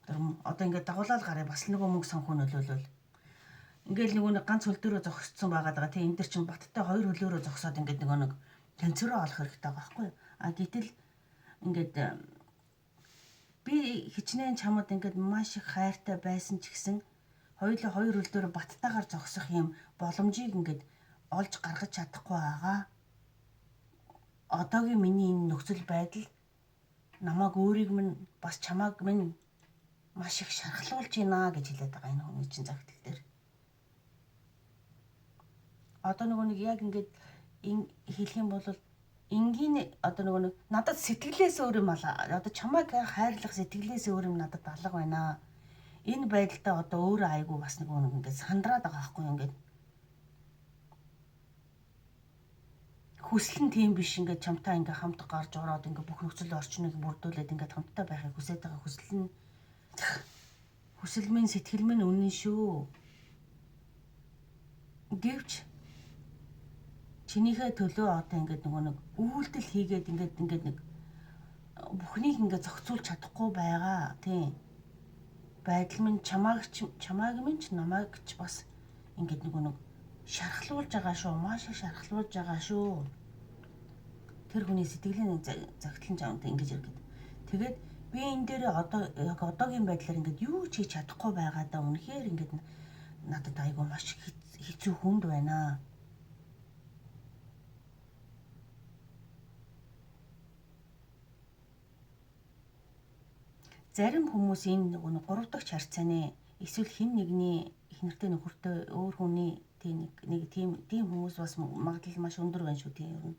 Тэр одоо ингээд дагуулаад гараа бас нөгөө мөнгө санхүү нөлөөлөл. Ингээл нөгөө нэг ганц хөл дээрээ зогсцсон байгаад байгаа. Тийм энэ дэр чинь баттай хоёр хөлөөрөө зогсоод ингээд нөгөө нэг тэнцвэрээ олох хэрэгтэй байгаа байхгүй юу? А гэтэл ингээд би хичнээн чамд ингээд маш их хайртай байсан ч гэсэн хоёулаа хоёр хөл дээр баттайгаар зогсох юм боломжийг ингээд олж гаргаж чадахгүй байгаа. Одоогийн миний энэ нөхцөл байдал намайг өөрийг минь бас чамааг минь маш их шархлуулж байна гэж хэлээд байгаа энэ хүний чинь загтал дээр. Одоо нөгөө нэг яг ингээд хэлэх юм бол энгийн одоо нөгөө нэг надад сэтгэлээс өөр юм алаа. Одоо чамайг хайрлах сэтгэлээс өөр юм надад алга байна. Энэ байдалтай одоо өөрөө айгүй бас нөгөө нэг ингээд сандраад байгаа байхгүй ингээд. Хүсэл нь тийм биш ингээд чамтай ингээд хамт гарч ороод ингээд бүх нөхцөл орчныг бүрдүүлээд ингээд хамтдаа байхыг хүсэж байгаа хүсэл нь хүсэл минь сэтгэл минь үнэн шүү. Гэвч чинийхээ төлөө одоо ингээд нөгөө нэг үйлдэл хийгээд ингээд нэг бүхнийг ингээд зохицуулж чадахгүй байгаа тийм байдал минь чамааг минь ч намайг ч бас ингээд нөгөө нэг шархлуулж байгаа шүү, маш их шархлуулж байгаа шүү. Тэр хүний сэтгэлийн загтлан жамд ингэж иргэд. Тэгээд би энэ дээр одоо яг одоогийн байдлаар ингээд юу ч хийж чадахгүй байгаадаа үнэхээр ингээд надад айгүй маш хэцүү хүнд байна. Зарим хүмүүс энэ нөгөө гурав дахь харьцааны эсвэл хэн нэгний их нэртэй нөхөртэй өөр хүний тийм нэг тийм хүмүүс бас магадлал маш өндөр байна шүү тийм ер нь.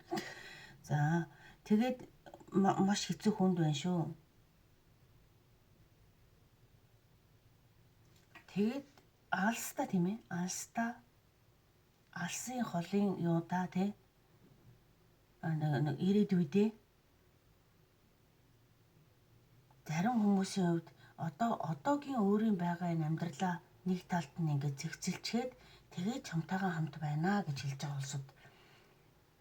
За тэгээд маш хэцүү хүнд байна шүү. Тэгээд алстаа тийм ээ. Алстаа алсын холын юудаа тий нэг ирээдүйдээ зарим хүмүүсийн хувьд одоогийн өөрийн байгаа энэ амьдралаа нэг талд нь ингээд зэгцэлчгээд тэгээд чамтайгаа хамт байна гэж хэлж байгаа улсууд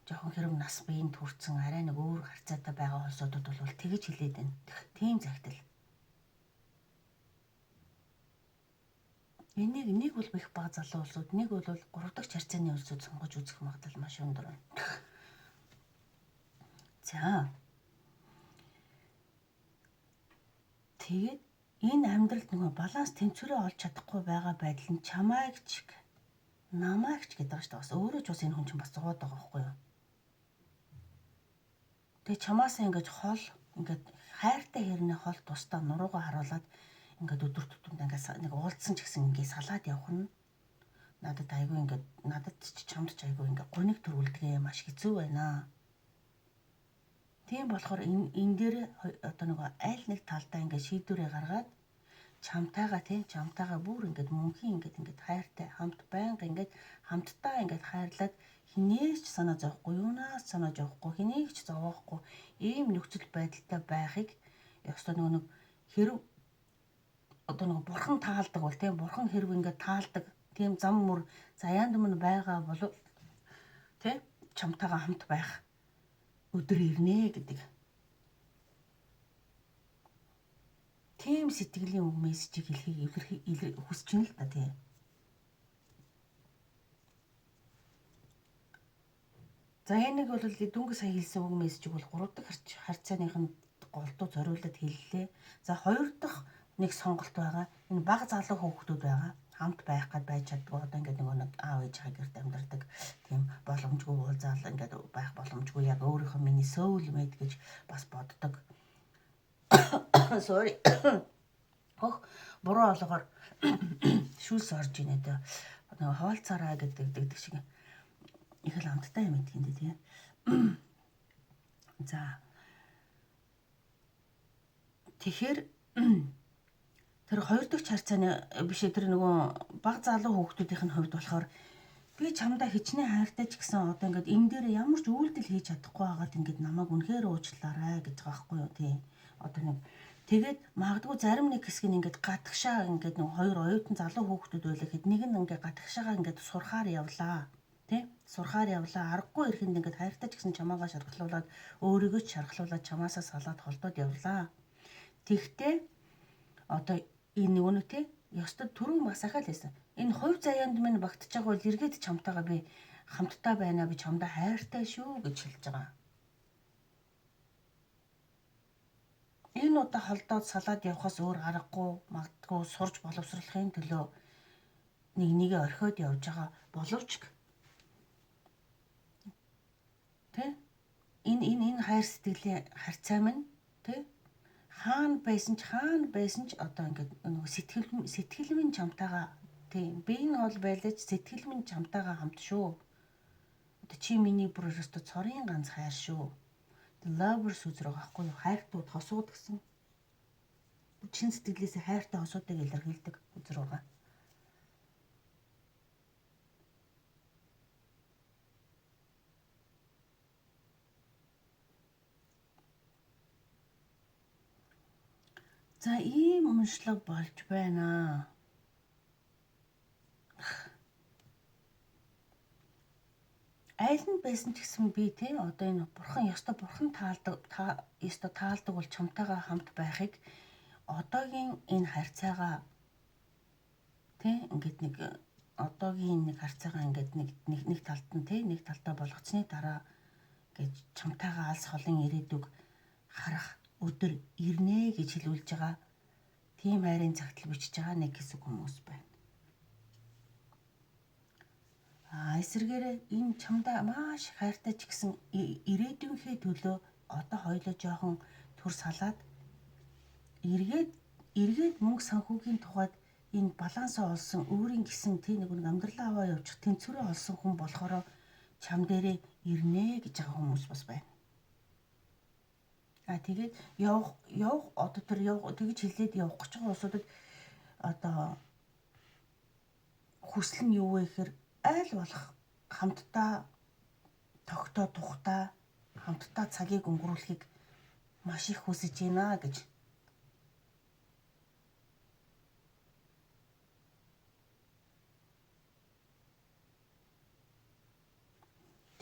жоохон хэрэг нас биеийн төрсэн арай нэг өөр харьцаатай байгаа улсуудад бол тэгж хэлээд байна. Тийм загтал. Энийг нэг бол их бага залуу улсууд, нэг бол 3 дахь харьцааны улсууд сонгож үзэх магадлал маш өндөр байна. За. Тэгээд энэ амьдралд нөгөө баланс тэнцвэрээ олж чадахгүй байгаа байдал нь чамайг ч намайг ч гэдэг шүү дээ. Бас өөрөө ч бас энэ хүн чинь бас зовоод байгаа байхгүй юу? Тэгээ чамаасаа ингэж хол ингээд хайртай хэрнээ хол тусдаа нуруугаа харуулад ингээд өдөр тутамд ингээд нэг уулзсан ч гэсэн ингээд салаад явах нь надад айгүй ингээд надад ч чамд ч айгүй ингээд гуниг төрүүлдэг маш хэцүү байна. Тийм болохоор энэ дээр одоо нөгөө аль нэг талдаа ингээд шийдвэрээ гаргаад чамтайгаа тийм чамтайгаа бүр ингээд мөнхийн ингээд хайртай хамт байнга ингээд хамтдаа ингээд хайрлаад хинээс ч санаа зовхгүй, юунаас санаа зовхгүй, хэнийг ч зовоохгүй ийм нөхцөл байдалтай байхыг ёстой нөгөө нэг хэрв одоо нөгөө бурхан таалдаг бол тийм бурхан хэрв ингээд таалдаг тийм зам мөр заяанд мөн байгаа бол тийм чамтайгаа хамт байх өдөр ирнэ гэдэг. Тийм сэтгэлийн үг мессежийг хэлхийг хүсэж байна л да тий. За энэ нэг бол дөнгөж сая хэлсэн үг мессежийг бол 3 дахь харьцааных нь голдуу зориулаад хэллээ. За 2 дахь нэг сонголт байгаа. Энэ бага залуу хүүхдүүд байгаа. Хамт байх гад байж чаддгүй. Одоо ингээд нөгөө нэг аав ээжийнхээ гэрт амьдардаг тийм боломжгүй уулзаал ингээд байх боломжгүй. Яг өөрийнхөө миний soulmate гэж бас боддог. Sorry. Хөх буруу олгоор шүүлс орж ийнэ дээ. Нөгөө хоолцаараа гэдэг шиг их л амттай юм идэх юм дээ тий. За. Тэгэхээр тэр 2 дахь харьцааны биш тэр нөгөө баг залуу хүүхдүүдийн хувьд болохоор би чамдаа хичнээн хайртай ч гэсэн одоо ингээд энэ дээр ямар ч үйлдэл хийж чадахгүй байгаад ингээд намайг үнэхээр уучлаарай гэж байгаа байхгүй юу тий. Одоо нэг тэгээд магадгүй зарим нэг хэсэг нь ингээд гадагшаа ингээд нэг хоёр оюутан залуу хүүхдүүд байлаа гэхэд нэг нь ингээд гадагшаага ингээд сурахаар явлаа. Тэ? Сурахаар явлаа. Аргагүй ирэхэнд ингээд хайртай ч гэсэн чамаагаа шархлуулад өөрийгөө ч шархлуулад чамаасаа салаад холдоод явлаа. Тэгтээ одоо энэ нөгөө нэг тэ ёстой түрүү бас ахаал байсан. Энэ хувь заяанд минь багтж байгаа бол эргээд чамтайгаа би хамтдаа байна, би чамдаа хайртай шүү гэж хэлж байгаа. Энэ удаа холдоод салаад явхаас өөр аргагүй, магадгүй сурч боловсруулахын төлөө нэг нэгэ орхиод явж байгаа боловч тэ энэ энэ энэ хайр сэтгэлийн харьцаа минь тэ хаана байсан ч одоо ингээд нөгөө сэтгэл минь чамтайгаа тийм би энэ бол байлаач сэтгэл минь чамтайгаа хамт шүү. Одоо чи миний бүр ерөөсөө цорын ганц хайр шүү. The lovers үзэр байгаа байхгүй юу? Хайртууд хосууд гэсэн. Чин сэтгэлээсээ хайртай хосуудыг илэрхийлдэг үзэр байгаа. За ийм уншлаг болж байна. Айл нь байсан ч гэсэн би тий одоо энэ бурхан ёстой бурхан таалдаг ёстой таалдаг бол чамтайгаа хамт байхыг одоогийн энэ харьцаагаа тий ингээд нэг одоогийн нэг харьцаагаа ингээд нэг талд нь тий нэг талдаа болгоцсны дараа ингээд чамтайгаа алс холын ирээдүг харах өдөр ирнэ гэж хэлүүлж байгаа тийм хайрын цагтл бичиж байгаа нэг хэсэг хүмүүс байна. А эсвэргээрээ энэ чамдаа маш хайртай ч гэсэн ирээдүйнхээ төлөө одоо хоёлоо жоохон төр салаад эргээд мөнгө санхүүгийн тухайд энэ балансаа олсон өөрийн гэсэн тийм нэг амьдралаа аваа явуучих тэнцвэрээ олсон хүн болохоор чам дээрээ ирнэ гэж байгаа хүмүүс бас байна. А тэгээд явах одоо тэр явах тэгж хэлээд явах гэж байгаа улсуудад одоо Хүсэл нь юу вэ гэхээр айл болох хамтдаа тогтоо тухтай хамтдаа цагийг өнгөрүүлэхийг маш их хүсэж байна гэж.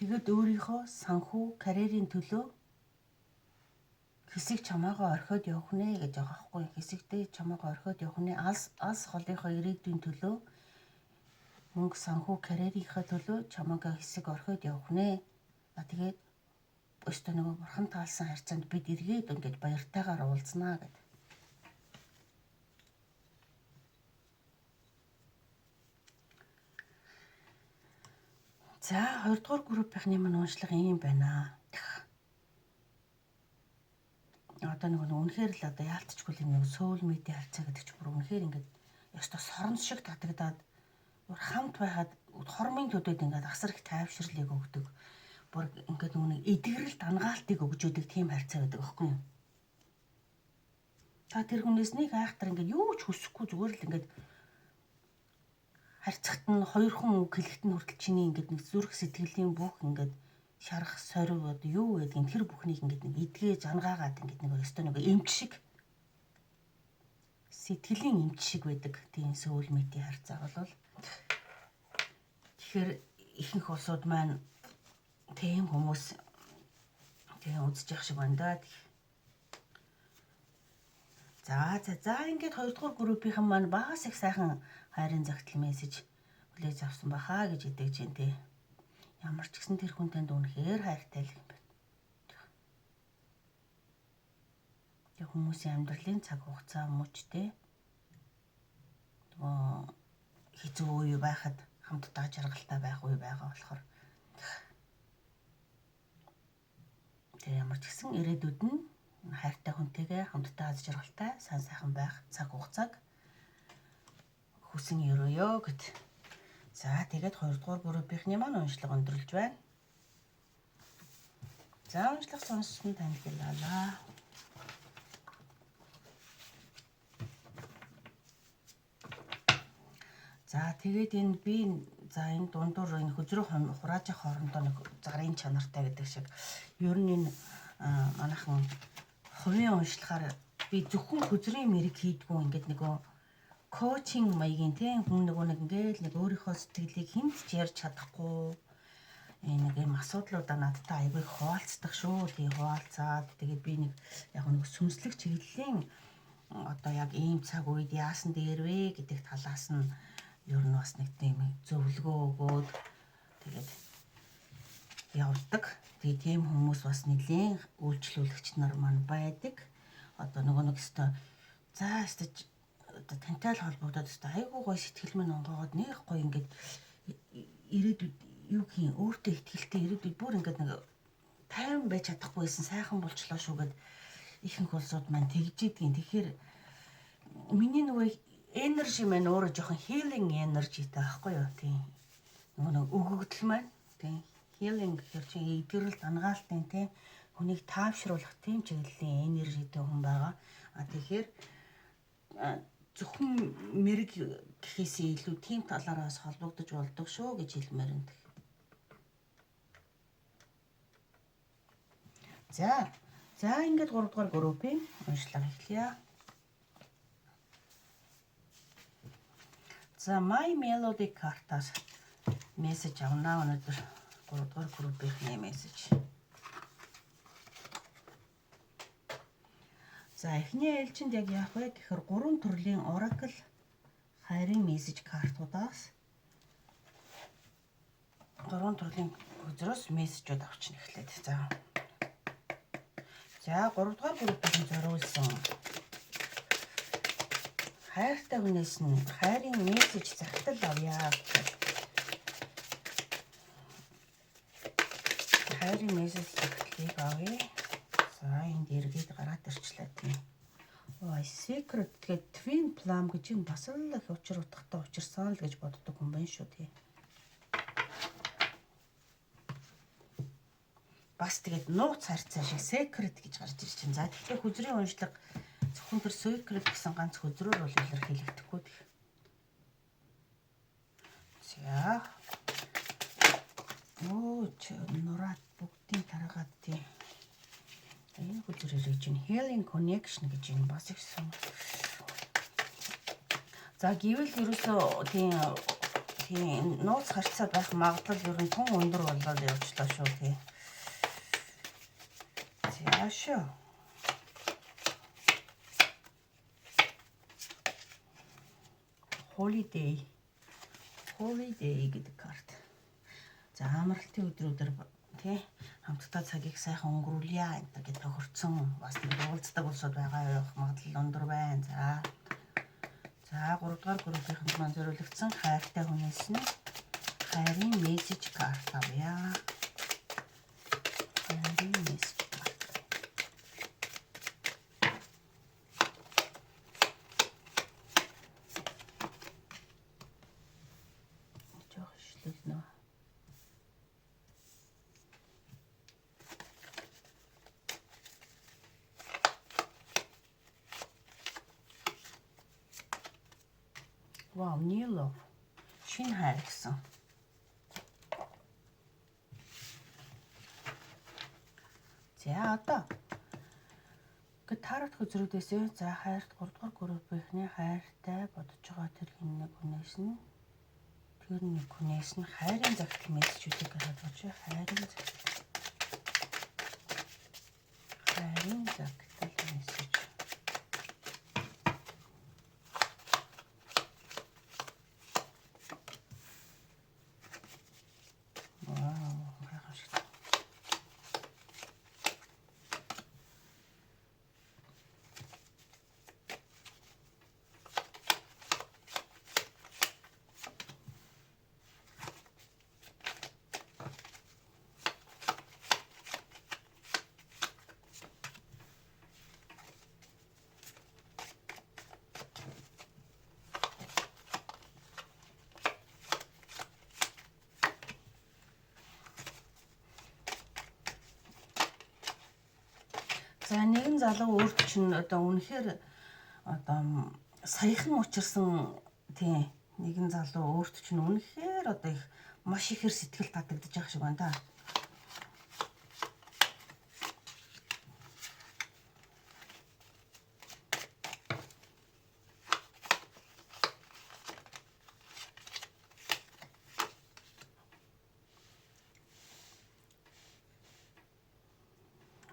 Тэгээд өөрийнхөө санхүү карьерийн төлөө хэсэг чамаагаа орхиод явах нэ гэж байгаа байхгүй. Хэсэгтээ чамаагаа орхиод явах нэ. Алс холынхоо ирээдүйн төлөө, мөнгө санхүү карьерийнхаа төлөө чамаагаа хэсэг орхиод явах нэ. А тэгээд өстө нөгөө бурхан таалсан харьцаанд бид эргээд ингээд баяртайгаар уулзнаа гэд. За, хоёрдугаар группийнхний маань уншлага ийм байна. Одоо нэг үнэхээр л одоо яалтчгүй юм нэг soul mate харьцаа гэдэг чинь бүр үнэхээр ингээд ёстой сорон шиг татагдаад бүр хамт байхад хормын төдөд ингээд асар их тайвширлыг өгдөг. Бүр ингээд нөгөө нэг эдгэрэл дангаалтыг өгж өгдөг тийм харьцаа байдаг аахгүй юу? Та тэр хүнээс нэг айхтар ингээд юу ч хүсэхгүй, зүгээр л ингээд харьцахт нь хоёрхан үг хэлэхэд нь хүртэл чиний ингээд нэг зүрх сэтгэлийн бүх ингээд шарах сорив одоо юу гэдгийг тэр бүхнийг ингээд нэг эдгэж ангаагаад ингээд нэг өстой нэг эмч шиг, сэтгэлийн эмч шиг байдаг тийм soul mate харьцаа болвол. Тэгэхээр ихэнх улсууд маань тийм хүмүүс тийм үзэж явах шиг байна да. За, ингээд хоёрдугаар группийнхэн маань бас их сайхан хайрын загтал мессеж хүлээж авсан баха гэж итгэж байна те. Ямар ч гэсэн тэр хүн танд үнэхээр хайртай л юм байна. Тэг хүмүүсийн амьдралын цаг хугацаа мөчтэй нөгөө хэцүү үе байхад хамтдаа жаргалтай байх үе байгаа болохоор тэр ямар ч гэсэн ирээдүйд нь хайртай хүнтэйгээ хамтдаа аз жаргалтай сайн сайхан байх цаг хугацааг хүсэн өрөөё гэд. За, тэгээд хоёрдугаар группийнхний маань уншлага өндөрлж байна. За, уншлага сонссон танд баярлалаа. За, тэгээд энэ би за энэ дундуур энэ хөзрөө хурааж явах хоорондоо нэг зарын чанартай гэдэг шиг ер нь энэ манайхан хувийн уншлагаар би зөвхөн хөзрийн мэрэг хийдгүү, ингээд нөгөө coaching маягийн тийм хүн нөгөө нэг ингээл нэг өөрийнхөө сэтгэлийг хэнд ч ярьж чадахгүй энэ нэг юм асуудлуудаа надтай айгүй их хуваалцдаг шүү. Тэгээ хуваалцаад тэгээд би нэг яг нэг сүнслэг чиглэлийн одоо яг ийм цаг үед яасан дээр вэ гэдэг талаас нь ер нь бас нэг тийм зөвлөгөө өгөөд тэгээд явдаг. Тэгээ тийм хүмүүс бас нэлийн үйлчлүүлэгч нар маань байдаг. Одоо нөгөө нэг өстой за өстой одоо тантай л холбогдоод өстой айгүй гоё сэтгэл минь онгоогоод нэх гоё ингээд ирээдүйд юу гэх юм өөртөө итгэлтэй, ирээдүйд бүр ингээд нэг тайван байж чадахгүйсэн сайхан болчлоо шүү гэд ихэнх улсууд маань тэгж идэгин. Тэгэхээр миний нөгөө energy маань өөрөө жоохон healing energy-тай байхгүй юу? Тийм. Нөгөө нэг өгөгдөл маань тийм healing гэхэр чинь эдгэрэл дангаалтын тийм хүнийг таавшруулах тийм чиглэлийн energy-тэй хүн байгаа. А тэгэхээр зөвхөн мэрэг гэхээс илүү тийм талаараас холбогдож болдог шүү гэж хэлмээр байна. За, ингээд 3 дугаар группийн уншлага эхлэе. За, My Melody картаас мессеж авнаа өнөөдөр 3 дугаар группийнхний мессеж. За, эхний ээлжинд яг яах вэ гэхээр гурван төрлийн Oracle хайрын мессеж картуудаас, гурван төрлийн хөзрөөс мессежүүд авчна эхлээд. За. За, 3 дугаар группийн зориулсан хайртай хүнээс нь хайрын мессеж захидал авъя. Хайрын мессеж захидлыг авъя. За, энд эргээд гараад ирчлээ тийм. Ой, secret тэгээд twin flame гэж юм бас л их учир утгатай учирсан л гэж боддог хүн байна шүү тий. Бас тэгээд нууц харьцаа шиг secret гэж гарч ирж байна. За, тэгэхээр хөзрийн уншлага зөвхөн тэр secret гэсэн ганц хөзрөөр бол илэрхийлэгдэхгүй. За. Оо нураад бүгдийг таргаад тий. Энэ хөзөр ирэж байна. Healing connection гэж энэ бас их сон. За, гэвэл ерөөсөө тийм нууц харьцаа байх магадлал ер нь тун өндөр болоод явчлаа шүү тий. За шүү. Holiday. Holiday гэдэг карт. За, амралтын өдрүүдээр тий хамтдаа цагийг сайхан өнгөрүүлье энэ гэж тохирцсон бас нэг уулздаг улсууд байгаа байх магадлал өндөр байна. За. За, 3 дугаар группийнхэнд маань зориулагдсан хайртай хүнээс нь хайрын мессеж карт авъя. Хайрын мессеж карт. Жоох ишлүүлнэ. Вау, new love. Шинэ хайр гэсэн. За, одоо гээд тарот хөзрүүдээсээ за хайрт 3 дугаар группийнхний хайртай бодож байгаа тэр хэн нэг хүнээс нь тэр нэг хүнээс нь хайрын загтал мессежүүдийг гаргаж байна. Хайрын загтал. Хайрын загтал мессеж. Вау, гайхамшигтай. За, нэгэн залуу өөрт чинь одоо үнэхээр одоо саяхан учирсан тий нэгэн залуу өөрт чинь үнэхээр одоо их маш ихээр сэтгэл татагдаж байгаа шиг байна да.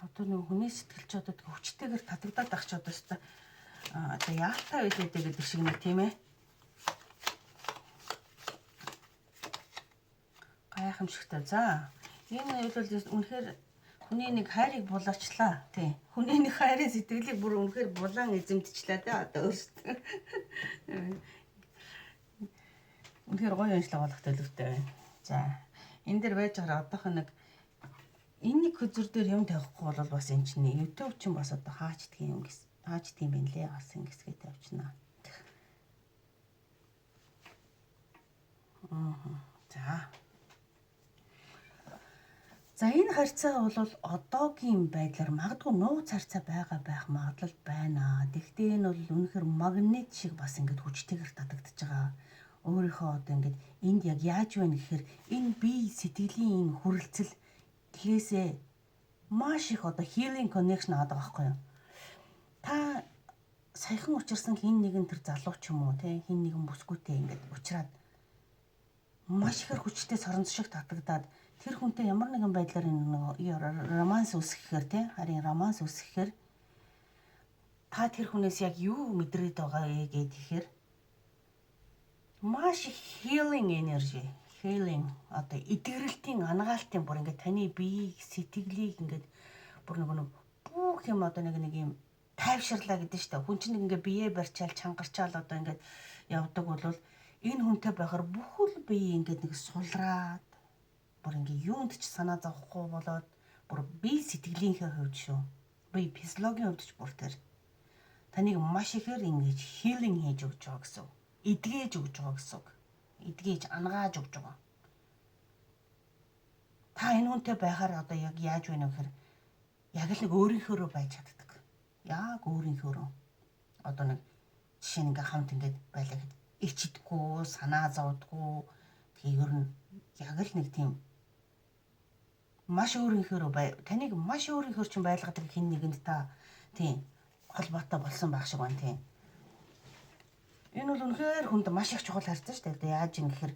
Одоо нэг хүний сэтгэл ч одоо хүчтэйгээр татагдаад ах ч одоо өстой одоо яалтай байлээ дээ гэдэг шиг нэг тийм ээ. Гайхамшигтай. За, энэ бол үнэхээр хүний нэг хайрыг булаачлаа тий. Хүний нэг хайрын сэтгэлийг бүр үнэхээр булаан эзэмдчихлээ дээ одоо өөрсдөө. Үнэхээр гоё уншлага болох төлөвтэй байна. За, энэ дээр байж байгаа одоохоо нэг энэ нэг хөзөр дээр юм тавихгүй бол бас энэ чинь YouTube чинь бас одоо хаачдаг юм гэс хаачдаг юм байна лээ, бас ингэсгээ тавьчихна. Аа. За. За, энэ харьцаа бол одоогийн байдлаар магадгүй нууц харьцаа байгаа байх магадлал байна. Тэгэхдээ энэ бол үнэхээр магнит шиг бас ингээд хүчтэйгээр татагдчихж байгаа. Өөрийнхөө одоо ингээд энд яг яаж вэ гэхээр энэ бие сэтгэлийн энэ хүрэлцэл тэрээсээ маш их одоо healing connection аваад байгаа байхгүй юу? Та саяхан учирсан хэн нэгэн тэр залуу ч юм уу те хэн нэгэн бүсгүйтэй ингээд учраад маш ихээр хүчтэй соронз шиг татагдаад тэр хүнтэй ямар нэгэн байдлаар энэ романс үүсгэхээр те харин романс үүсгэхээр та тэр хүнээс яг юу мэдрээд байгаа вэ гэхээр маш их healing energy, healing одоо эдгэрэлтийн анагаалтын бүр ингээд таны биеийг, сэтгэлийг ингээд бүр нэг бүх юм одоо нэг нэг юм тайвширлаа гэдэг чинь. Хүн чинь ингээд бие барьчаал чангарчаал одоо ингээд явдаг бол энэ хүнтэй байхаар бүхэл бие ингээд нэг сулраад бүр ингээд юунд ч санаа зовхгүй болоод бүр бие сэтгэлийнхээ хувьд шүү. Бие физиологийн хувьд ч бүр тэр таныг маш ихээр ингэж healing хийж өгч байгаа гэсэн. Эдгэж өгч байгаа гэсэн үг. Эдгэж анагааж өгч байгаа. Та энэ хүнтэй байхаар одоо яг яаж вэ гэхээр яг л нэг өөрийнхөөрөө байж чаддаг. Яг өөрийнхөөрөө. Одоо нэг жишээ нь ингээ хамт ингээд байлаа гэхэд ичдэггүй, санаа зовдгоо. Тэгээ ер нь яг л нэг тийм маш өөрийнхөө таныг маш өөрийнхөө чинь байлгадаг хин нэгэнд та тийм холбоотой болсон байх шиг байна тийм. Энэ бол үнэхээр хүнд маш их чухал харьцаа шүү дээ. Яаж юм гэхээр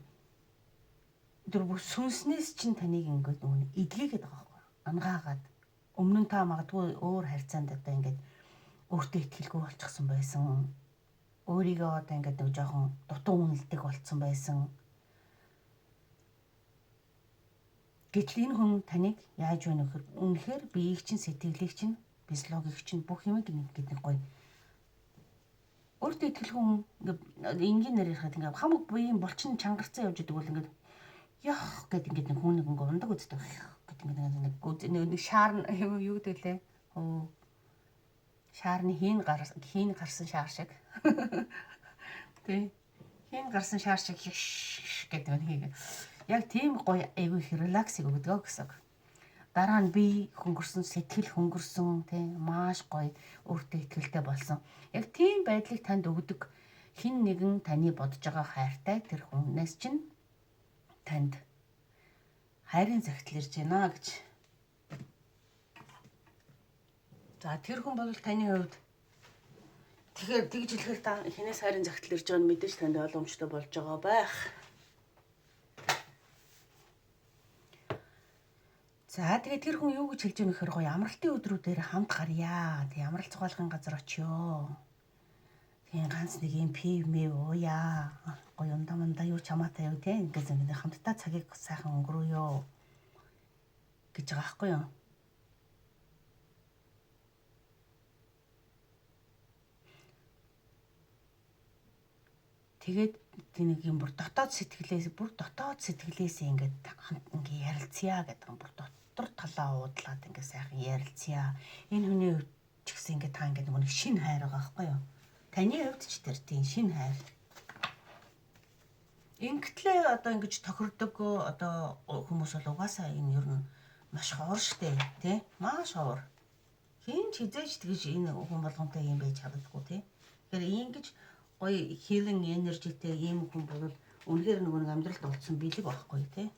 тэр бүр сүнснээс чинь таныг ингээд нөгөө эдгээгээд байгаа байхгүй. Ангаагаад өмнө нь та магадгүй өөр харьцаанд одоо ингээд өөртөө итгэлгүй болчихсон байсан. Өөрийгөө одоо ингээд нэг жоохон дутуу үнэлдэг болцсон байсан. Гэтэл энэ хүн таныг яаж вэ нөхөр үнэхээр биеийг чинь сэтгэлийг чинь физиологийг чинь бүх юмыг ингээд нэг гоё өөртөө итгэлгүй хүн ингээд энгийн нэр ярихад ингээд хамаг биеийн булчин чангарцсан явж идэг бол ингээд яах гэд ингээд нэг хүн нэг ингээд ундаг үздэг гэд ингээд нэг шаар юу гэдэг лээ. Шаарны хийн гарсан шаар шиг. Тэ. Хийн гарсан шаар шиг гэдэг нэг хийгээ. Яг тийм гоё айгүй их релаксыг өгдөг гэсэн. Дараа нь бие хөнгөрсөн, сэтгэл хөнгөрсөн, тэ маш гоё өөртөө итгэлтэй болсон. Яг тийм байдлыг танд өгдөг хин нэгэн таны бодож байгаа хайртай тэр хүнээс чинь танд хайрын загтал ирж байна гэж. За тэр хүн бол таны хувьд тэгэхээр тэгж хэлэхээр та хинээс хайрын загтал ирж байгаа нь мэдээж танд ойлгомжтой болж байгаа байх. За тэгээ тэр хүн юу гэж хэлж байгаа нөхөр гоё амралтын өдрүүдээр хамт гарья. Тэг амралт зугаалгын газар очиё. Тийм ганц нэг юм пив мэв ууя. Гоё ундаа мандаа юу ч хамаатай юу те. Ингээд ингээд хамтдаа цагийг сайхан өнгөрөөё гэж байгаа байхгүй юу? Тэгээд нэг юм бүр дотоод сэтгэлээс ингээд хамт ингээд ярилцъя гэдэг юм бүр дотор талаа уудлаад ингээд сайхан ярилцъя. Энэ хүний хувьд ч гэсэн ингээд та ингээд нэг шинэ хайр байгаа байхгүй юу? Таны хувьд ч тэр тийм шинэ хайр. Ингэтлээ одоо ингэж тохирдог одоо хүмүүс бол угаасаа энэ ер нь маш ховор штэ тий? Маш ховор. Хин ч хизээж тэгж энэ хүн болгонтой юм байж чаддаггүй тий? Тэгэхээр ингэж гоё healing energy-тэй ийм хүн бол үнэхээр нөгөө нэг амьдралд олдсон бэлэг байхгүй тий.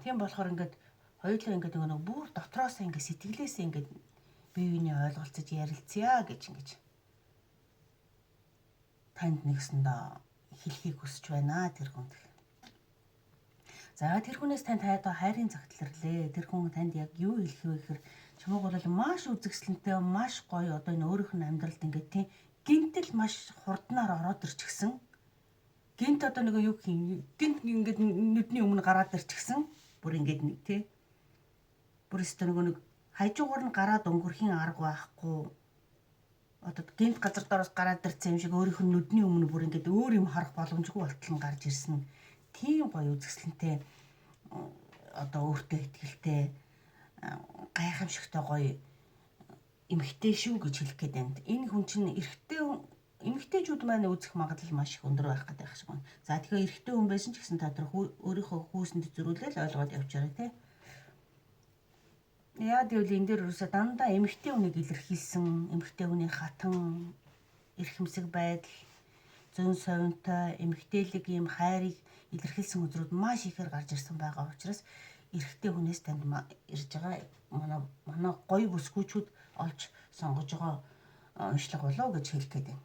Тийм болохоор ингээд хоёулаа ингээд нөгөө нэг бүр дотроос ингээд сэтгэлээсээ ингээд бие биенээ ойлголцож ярилцъя гэж ингэж танд нэгсэндээ хэлхийг хүсэж байна тэр хүнд. За тэр хүнээс танд хайрын загтал ирлээ. Тэр хүн танд яг юу хэлэх вэ гэхээр чамайг бол маш үзэсгэлэнтэй, маш гоё одоо энэ өөрийнх нь амьдралд ингээд тийм гинтэл маш хурднаар ороод ирчихсэн. Гинт одоо нэг юу гэх юм гинт ингээд нүдний өмнө гараад ирчихсэн. Бүр ингээд нэг тий. Бүр өстө нөгөө нэг хажуугаар нь гараад өнгөрхийн арга байхгүй. Одоо гинт газар доороос гараад ирсэн юм шиг өөрийнх нь нүдний өмнө бүр ингээд өөр юм харах боломжгүй болтол нь гарч ирсэн. Тийм гоё үзэсгэлэнтэй одоо өөртөө итгэлтэй гайхамшигтай гоё эмэгтэй шүү гэж хэлэх гээд байна. Энэ хүн чинь эрэгтэй эмэгтэйчүүд маань үзэх магадлал маш их өндөр байх гэдэг шиг байна. За тэгэхээр эрэгтэй хүн байсан ч гэсэн та нар өөрийнхөө хүүсэнд зөрүүлэл ойлгоод явчаарай тий. Яа гэвэл энэ дээр ерөөсөө дандаа эмэгтэй хүнийг илэрхийлсэн, эмэгтэй хүний хатан, эрхэмсэг байдал, зөн совинтой, эмэгтэйлэг ийм хайрыг илэрхийлсэн үзрүүд маш ихээр гарч ирсэн байгаа учраас эрэгтэй хүнээс танд ирж байгаа манай гоё бүсгүүчүүд олж сонгож байгаа уншлага болоо гэж хэлэх гээд байна.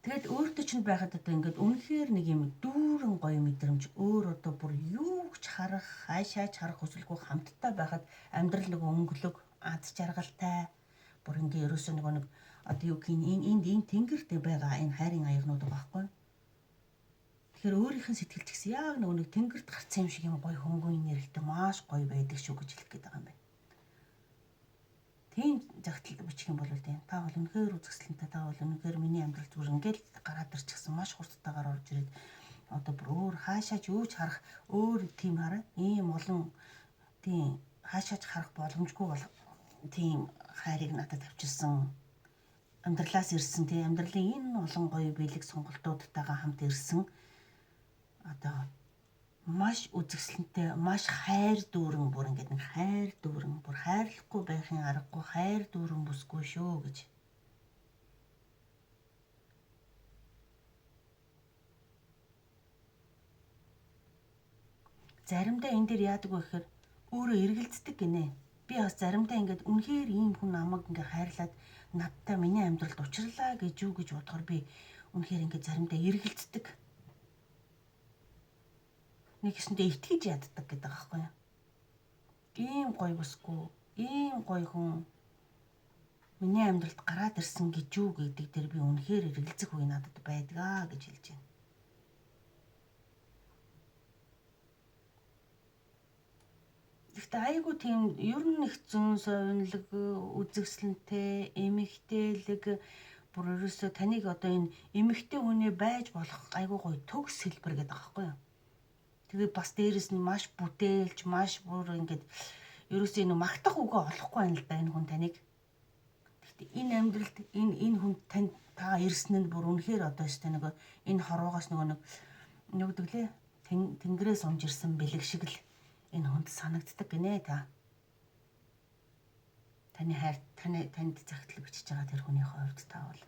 Тэгээд өөртөө чинь байхад одоо ингээд үнэхээр нэг юм дүүрэн гоё мэдрэмж өөр одоо бүр юу ч харах, хаашаач харах хүсэлгүй хамтдаа байхад амьдрал нэг өнгөлөг, аз жаргалтай бүр ингээд ерөөсөө нөгөө нэг одоо юу гэх юм энд энэ тэнгэрт байгаа энэ хайрын аягнууд байгаа байхгүй. Тэгэхээр өөрийнх нь сэтгэл ч гэсэн яг нөгөө нэг тэнгэрт гарсан юм шиг юм гоё хөнгөн нэрхтээ маш гоё байдаг шүү гэж хэлэх гээд байгаа юм байна. Тийм загтал бичих юм бол тийм та бол үнэхээр үзэсгэлэнтэй, та бол үнэхээр миний амьдрал зүгээр ингээл гараад ирчихсэн маш хурдтайгаар орж ирээд одоо бүр өөр хаашаач юу ч харах өөр тийм хараа ийм олон тийм хаашаач харах боломжгүй бол тийм хайрыг надад авчирсан амьдралаас ирсэн тийм амьдралын энэ олон гоё бэлэг сонголтуудтайгаа хамт ирсэн одоо маш үзэсгэлэнтэй, маш хайр дүүрэн бүр ингээд нэг хайр дүүрэн бүр хайрлахгүй байхын аргагүй хайр дүүрэн бүсгүй шүү гэж. Заримдаа энэ дээр яадаг вэ гэхээр өөрөө эргэлздэг гинэ. Би бас заримдаа ингээд үнэхээр ийм хүн намайг ингээд хайрлаад надтай миний амьдралд учрлаа гэж юу гэж бодохоор би үнэхээр ингээд заримдаа эргэлздэг. Нэг гэсэндээ итгэж яддаг гэдэг байгаа байхгүй юу? Ийм гоё бүсгүй, ийм гоё хүн миний амьдралд гараад ирсэн гэж юу гэдэг дээр би үнэхээр эргэлзэх үе надад байдгаа гэж хэлж байна. Гэхдээ айгүй тийм ер нь их зүүн совинлог, үзэгсэлэнтэй, эмэгтэйлэг бүр ерөөсөө таныг одоо энэ эмэгтэй хүнээ байж болох айгүй гоё төгс хэлбэр гэдэг байгаа байхгүй юу? Тэгээ бас дээрэс нь маш бүтээлч, маш бүр ингээд ерөөсөө энэ магтах үгээ олохгүй байна л да энэ хүн таныг. Гэхдээ энэ амьдралд энэ хүн танд та ирсэн нь бүр үнэхээр одоо өстэй нөгөө энэ хорвоогоос нөгөө нэг нүгдэг лээ тэнгэрээс унж ирсэн бэлэг шиг л энэ хүнд санагддаг гинэ та. Таны хайр танд загтал бичиж байгаа тэр хүний хувьд та бол.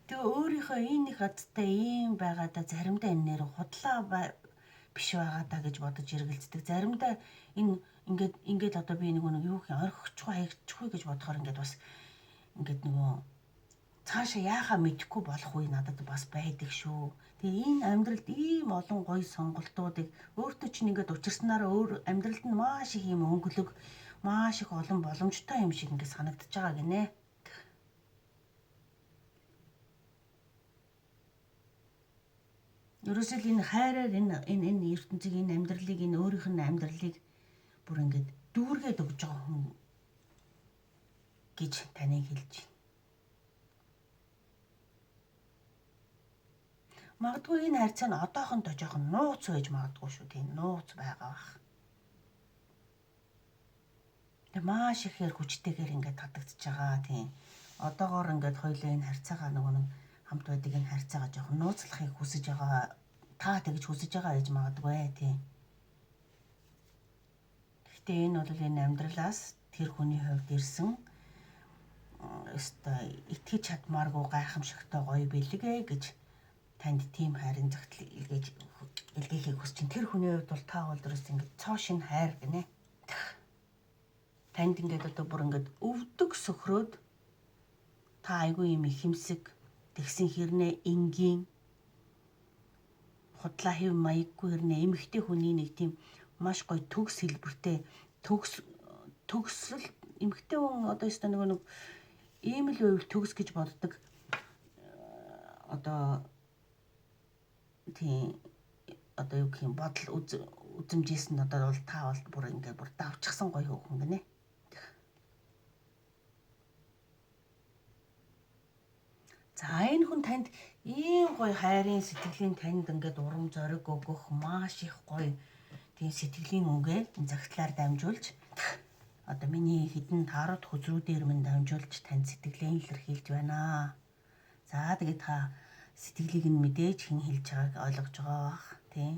Тэгээ өөрийнхөө энэ их азтай ийм байгаадаа заримдаа энэ нэр худлаа биш байгаадаа гэж бодож эргэлздэг. Заримдаа энэ ингээд одоо би нэг юу гэх юм орхичихгүй хаягдчихгүй гэж бодохоор ингээд бас ингээд нөгөө цаашаа яахаа мэдэхгүй болох үе надад бас байдаг шүү. Тэгээ энэ амьдралд ийм олон гоё сонголтуудыг өөртөө чинь ингээд учирснараа өөр амьдралд нь маш их юм өнгөлөг, маш их олон боломжтой юм шиг ингээд санагдаж байгаа гинэ. Ерөөсөө л энэ хайраар энэ ертөнцийг, энэ амьдралыг, энэ өөрийнх нь амьдралыг бүр ингээд дүүргээд өгж байгаа хүн гэж таныг хэлж байна. Магадгүй энэ харьцаа нь одоохондоо жоохон нууц байж магадгүй шүү. Тийм нууц байгаа бах. Тэг маш ихээр хүчтэйгээр ингээд татагдчихж байгаа. Тийм. Одоогоор ингээд хоёлаа энэ харьцаагаа нөгөө нэг хамт байдаг энэ харьцаагаа жоохон нууцлахыг хүсэж байгаа. Та тэгж хүсэж байгаа гэж магадгүй тийм. Гэхдээ энэ бол энэ амьдралаас тэр хүний хувьд ирсэн өстой итгэж чадмааргүй гайхамшигтай гоё бэлэг ээ гэж танд тийм хайрын загтал илгээхийг хүсэж чинь тэр хүний хувьд бол та бол дөрөс ингээд цоо шин хайр гинэ. Танд ингээд одоо бүр ингээд өвдөг сөхрөөд та айгүй юм ихэмсэг тэгсэн хэрнээ энгийн худлаа хэв маяггүй хэрнээ эмэгтэй хүний нэг тийм маш гоё төгс хэлбэртэй төгсөл эмэгтэй хүн одоо өстө нөгөө нэг ийм л байвал төгс гэж боддог одоо тийм одоо юу гэх юм бодол үзэмжээс нь одоо бол та бол бүр ингээд бүр давчсан гоё хүүхэн гинэ. За энэ хүн танд ийм гоё хайрын сэтгэлийн танд ингээд урам зориг өгөх маш их гоё тийм сэтгэлийн үгээ загтлаар дамжуулж одоо миний хідэн таарууд хөзрүүдээр минь дамжуулж танд сэтгэлээ илэрхийлж байна. За тэгээд та сэтгэлийг нь мэдээж хэн хэлж байгааг ойлгож байгаа бах тийм.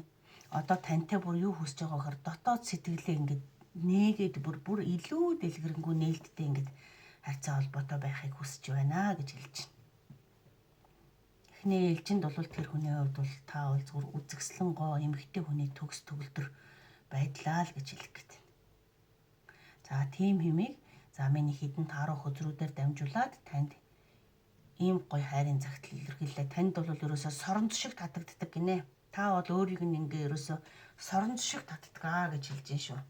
Одоо тантай бүр юу хүсэж байгаа гэхээр дотоод сэтгэлээ ингээд нээгээд бүр илүү дэлгэрэнгүй нээлттэй ингээд харьцаа холбоотой байхыг хүсэж байна гэж хэлж байна. Эхний ээлжинд бол тэр хүний хувьд бол та бол зүгээр үзэгслэн гоо эмэгтэй хүний төгс төгөлдөр байдлаа л гэж хэлэх гээд байна. За тийм хэмийг за миний хідэн тааруу хөзрүүдээр дамжуулаад танд ийм гоё хайрын загтал илэрхийллээ. Танд бол ерөөсөө соронз шиг татагддаг гинэ. Та бол өөрийг нь ингээ ерөөсөө соронз шиг татдаг аа гэж хэлж байна шүү.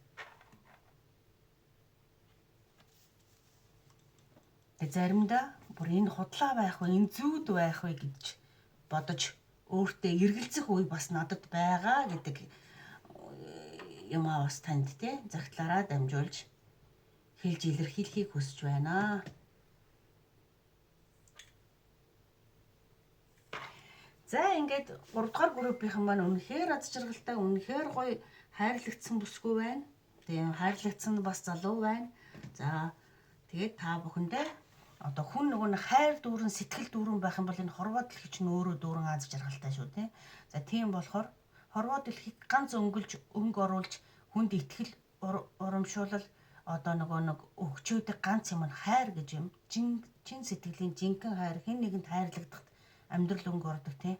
Тэгээ заримдаа бүр энэ худлаа байх вэ, энэ зүүд байх вэ гэж бодож өөртөө эргэлзэх үе бас надад байгаа гэдэг юм аа бас танд тий загтлаараа дамжуулж хэлж илэрхийлэхийг хүсэж байна. За ингээд 3 дугаар группийнхэн маань үнэхээр аз жаргалтай, үнэхээр гоё хайрлагдсан бүсгүй байна. Тийм хайрлагдсан бас залуу байна. За тэгээд та бүхэндээ одоо хүн нөгөө нэг хайр дүүрэн, сэтгэл дүүрэн байх юм бол энэ хорвоо дэлхий чинь өөрөө дүүрэн аз жаргалтай шүү тий. За тийм болохоор хорвоо дэлхийг ганц өнгөлж, өнгө оруулж хүнд итгэл урамшуулал одоо нөгөө нэг өгчөөдөг ганц юм нь хайр гэж юм. Чин сэтгэлийн жинхэнэ хайр хэн нэгэнд хайрлагдахад амьдрал өнгө ордог тий.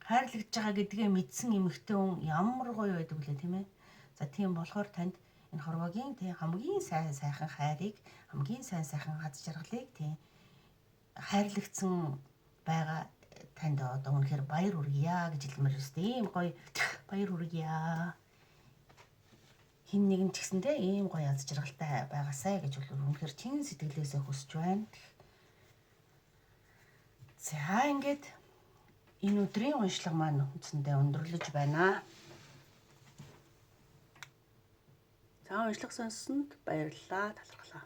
Хайрлагдж байгаа гэдгээ мэдсэн эмэгтэй хүн ямар гоё байдаг вүлээ, тийм ээ. За, тийм болохоор танд энэ хорвогийн тийм хамгийн сайн сайхан хайрыг, хамгийн сайн сайхан аз жаргалыг, тийм хайрлагдсан байгаа танд одоо үнэхээр баяр хүргье гэж хэлмээр өстэй. Ийм гоё баяр хүргье. Хин нэгэн ч гэсэндээ ийм гоё аз жаргалтай байгаасай гэж бол үнэхээр чин сэтгэлээсээ хүсэж байна. За, ингээд энэ өдрийн уншлага маань үндсэндээ өндөрлөж байна. За, уншлага сонссонд баярлалаа, талархлаа.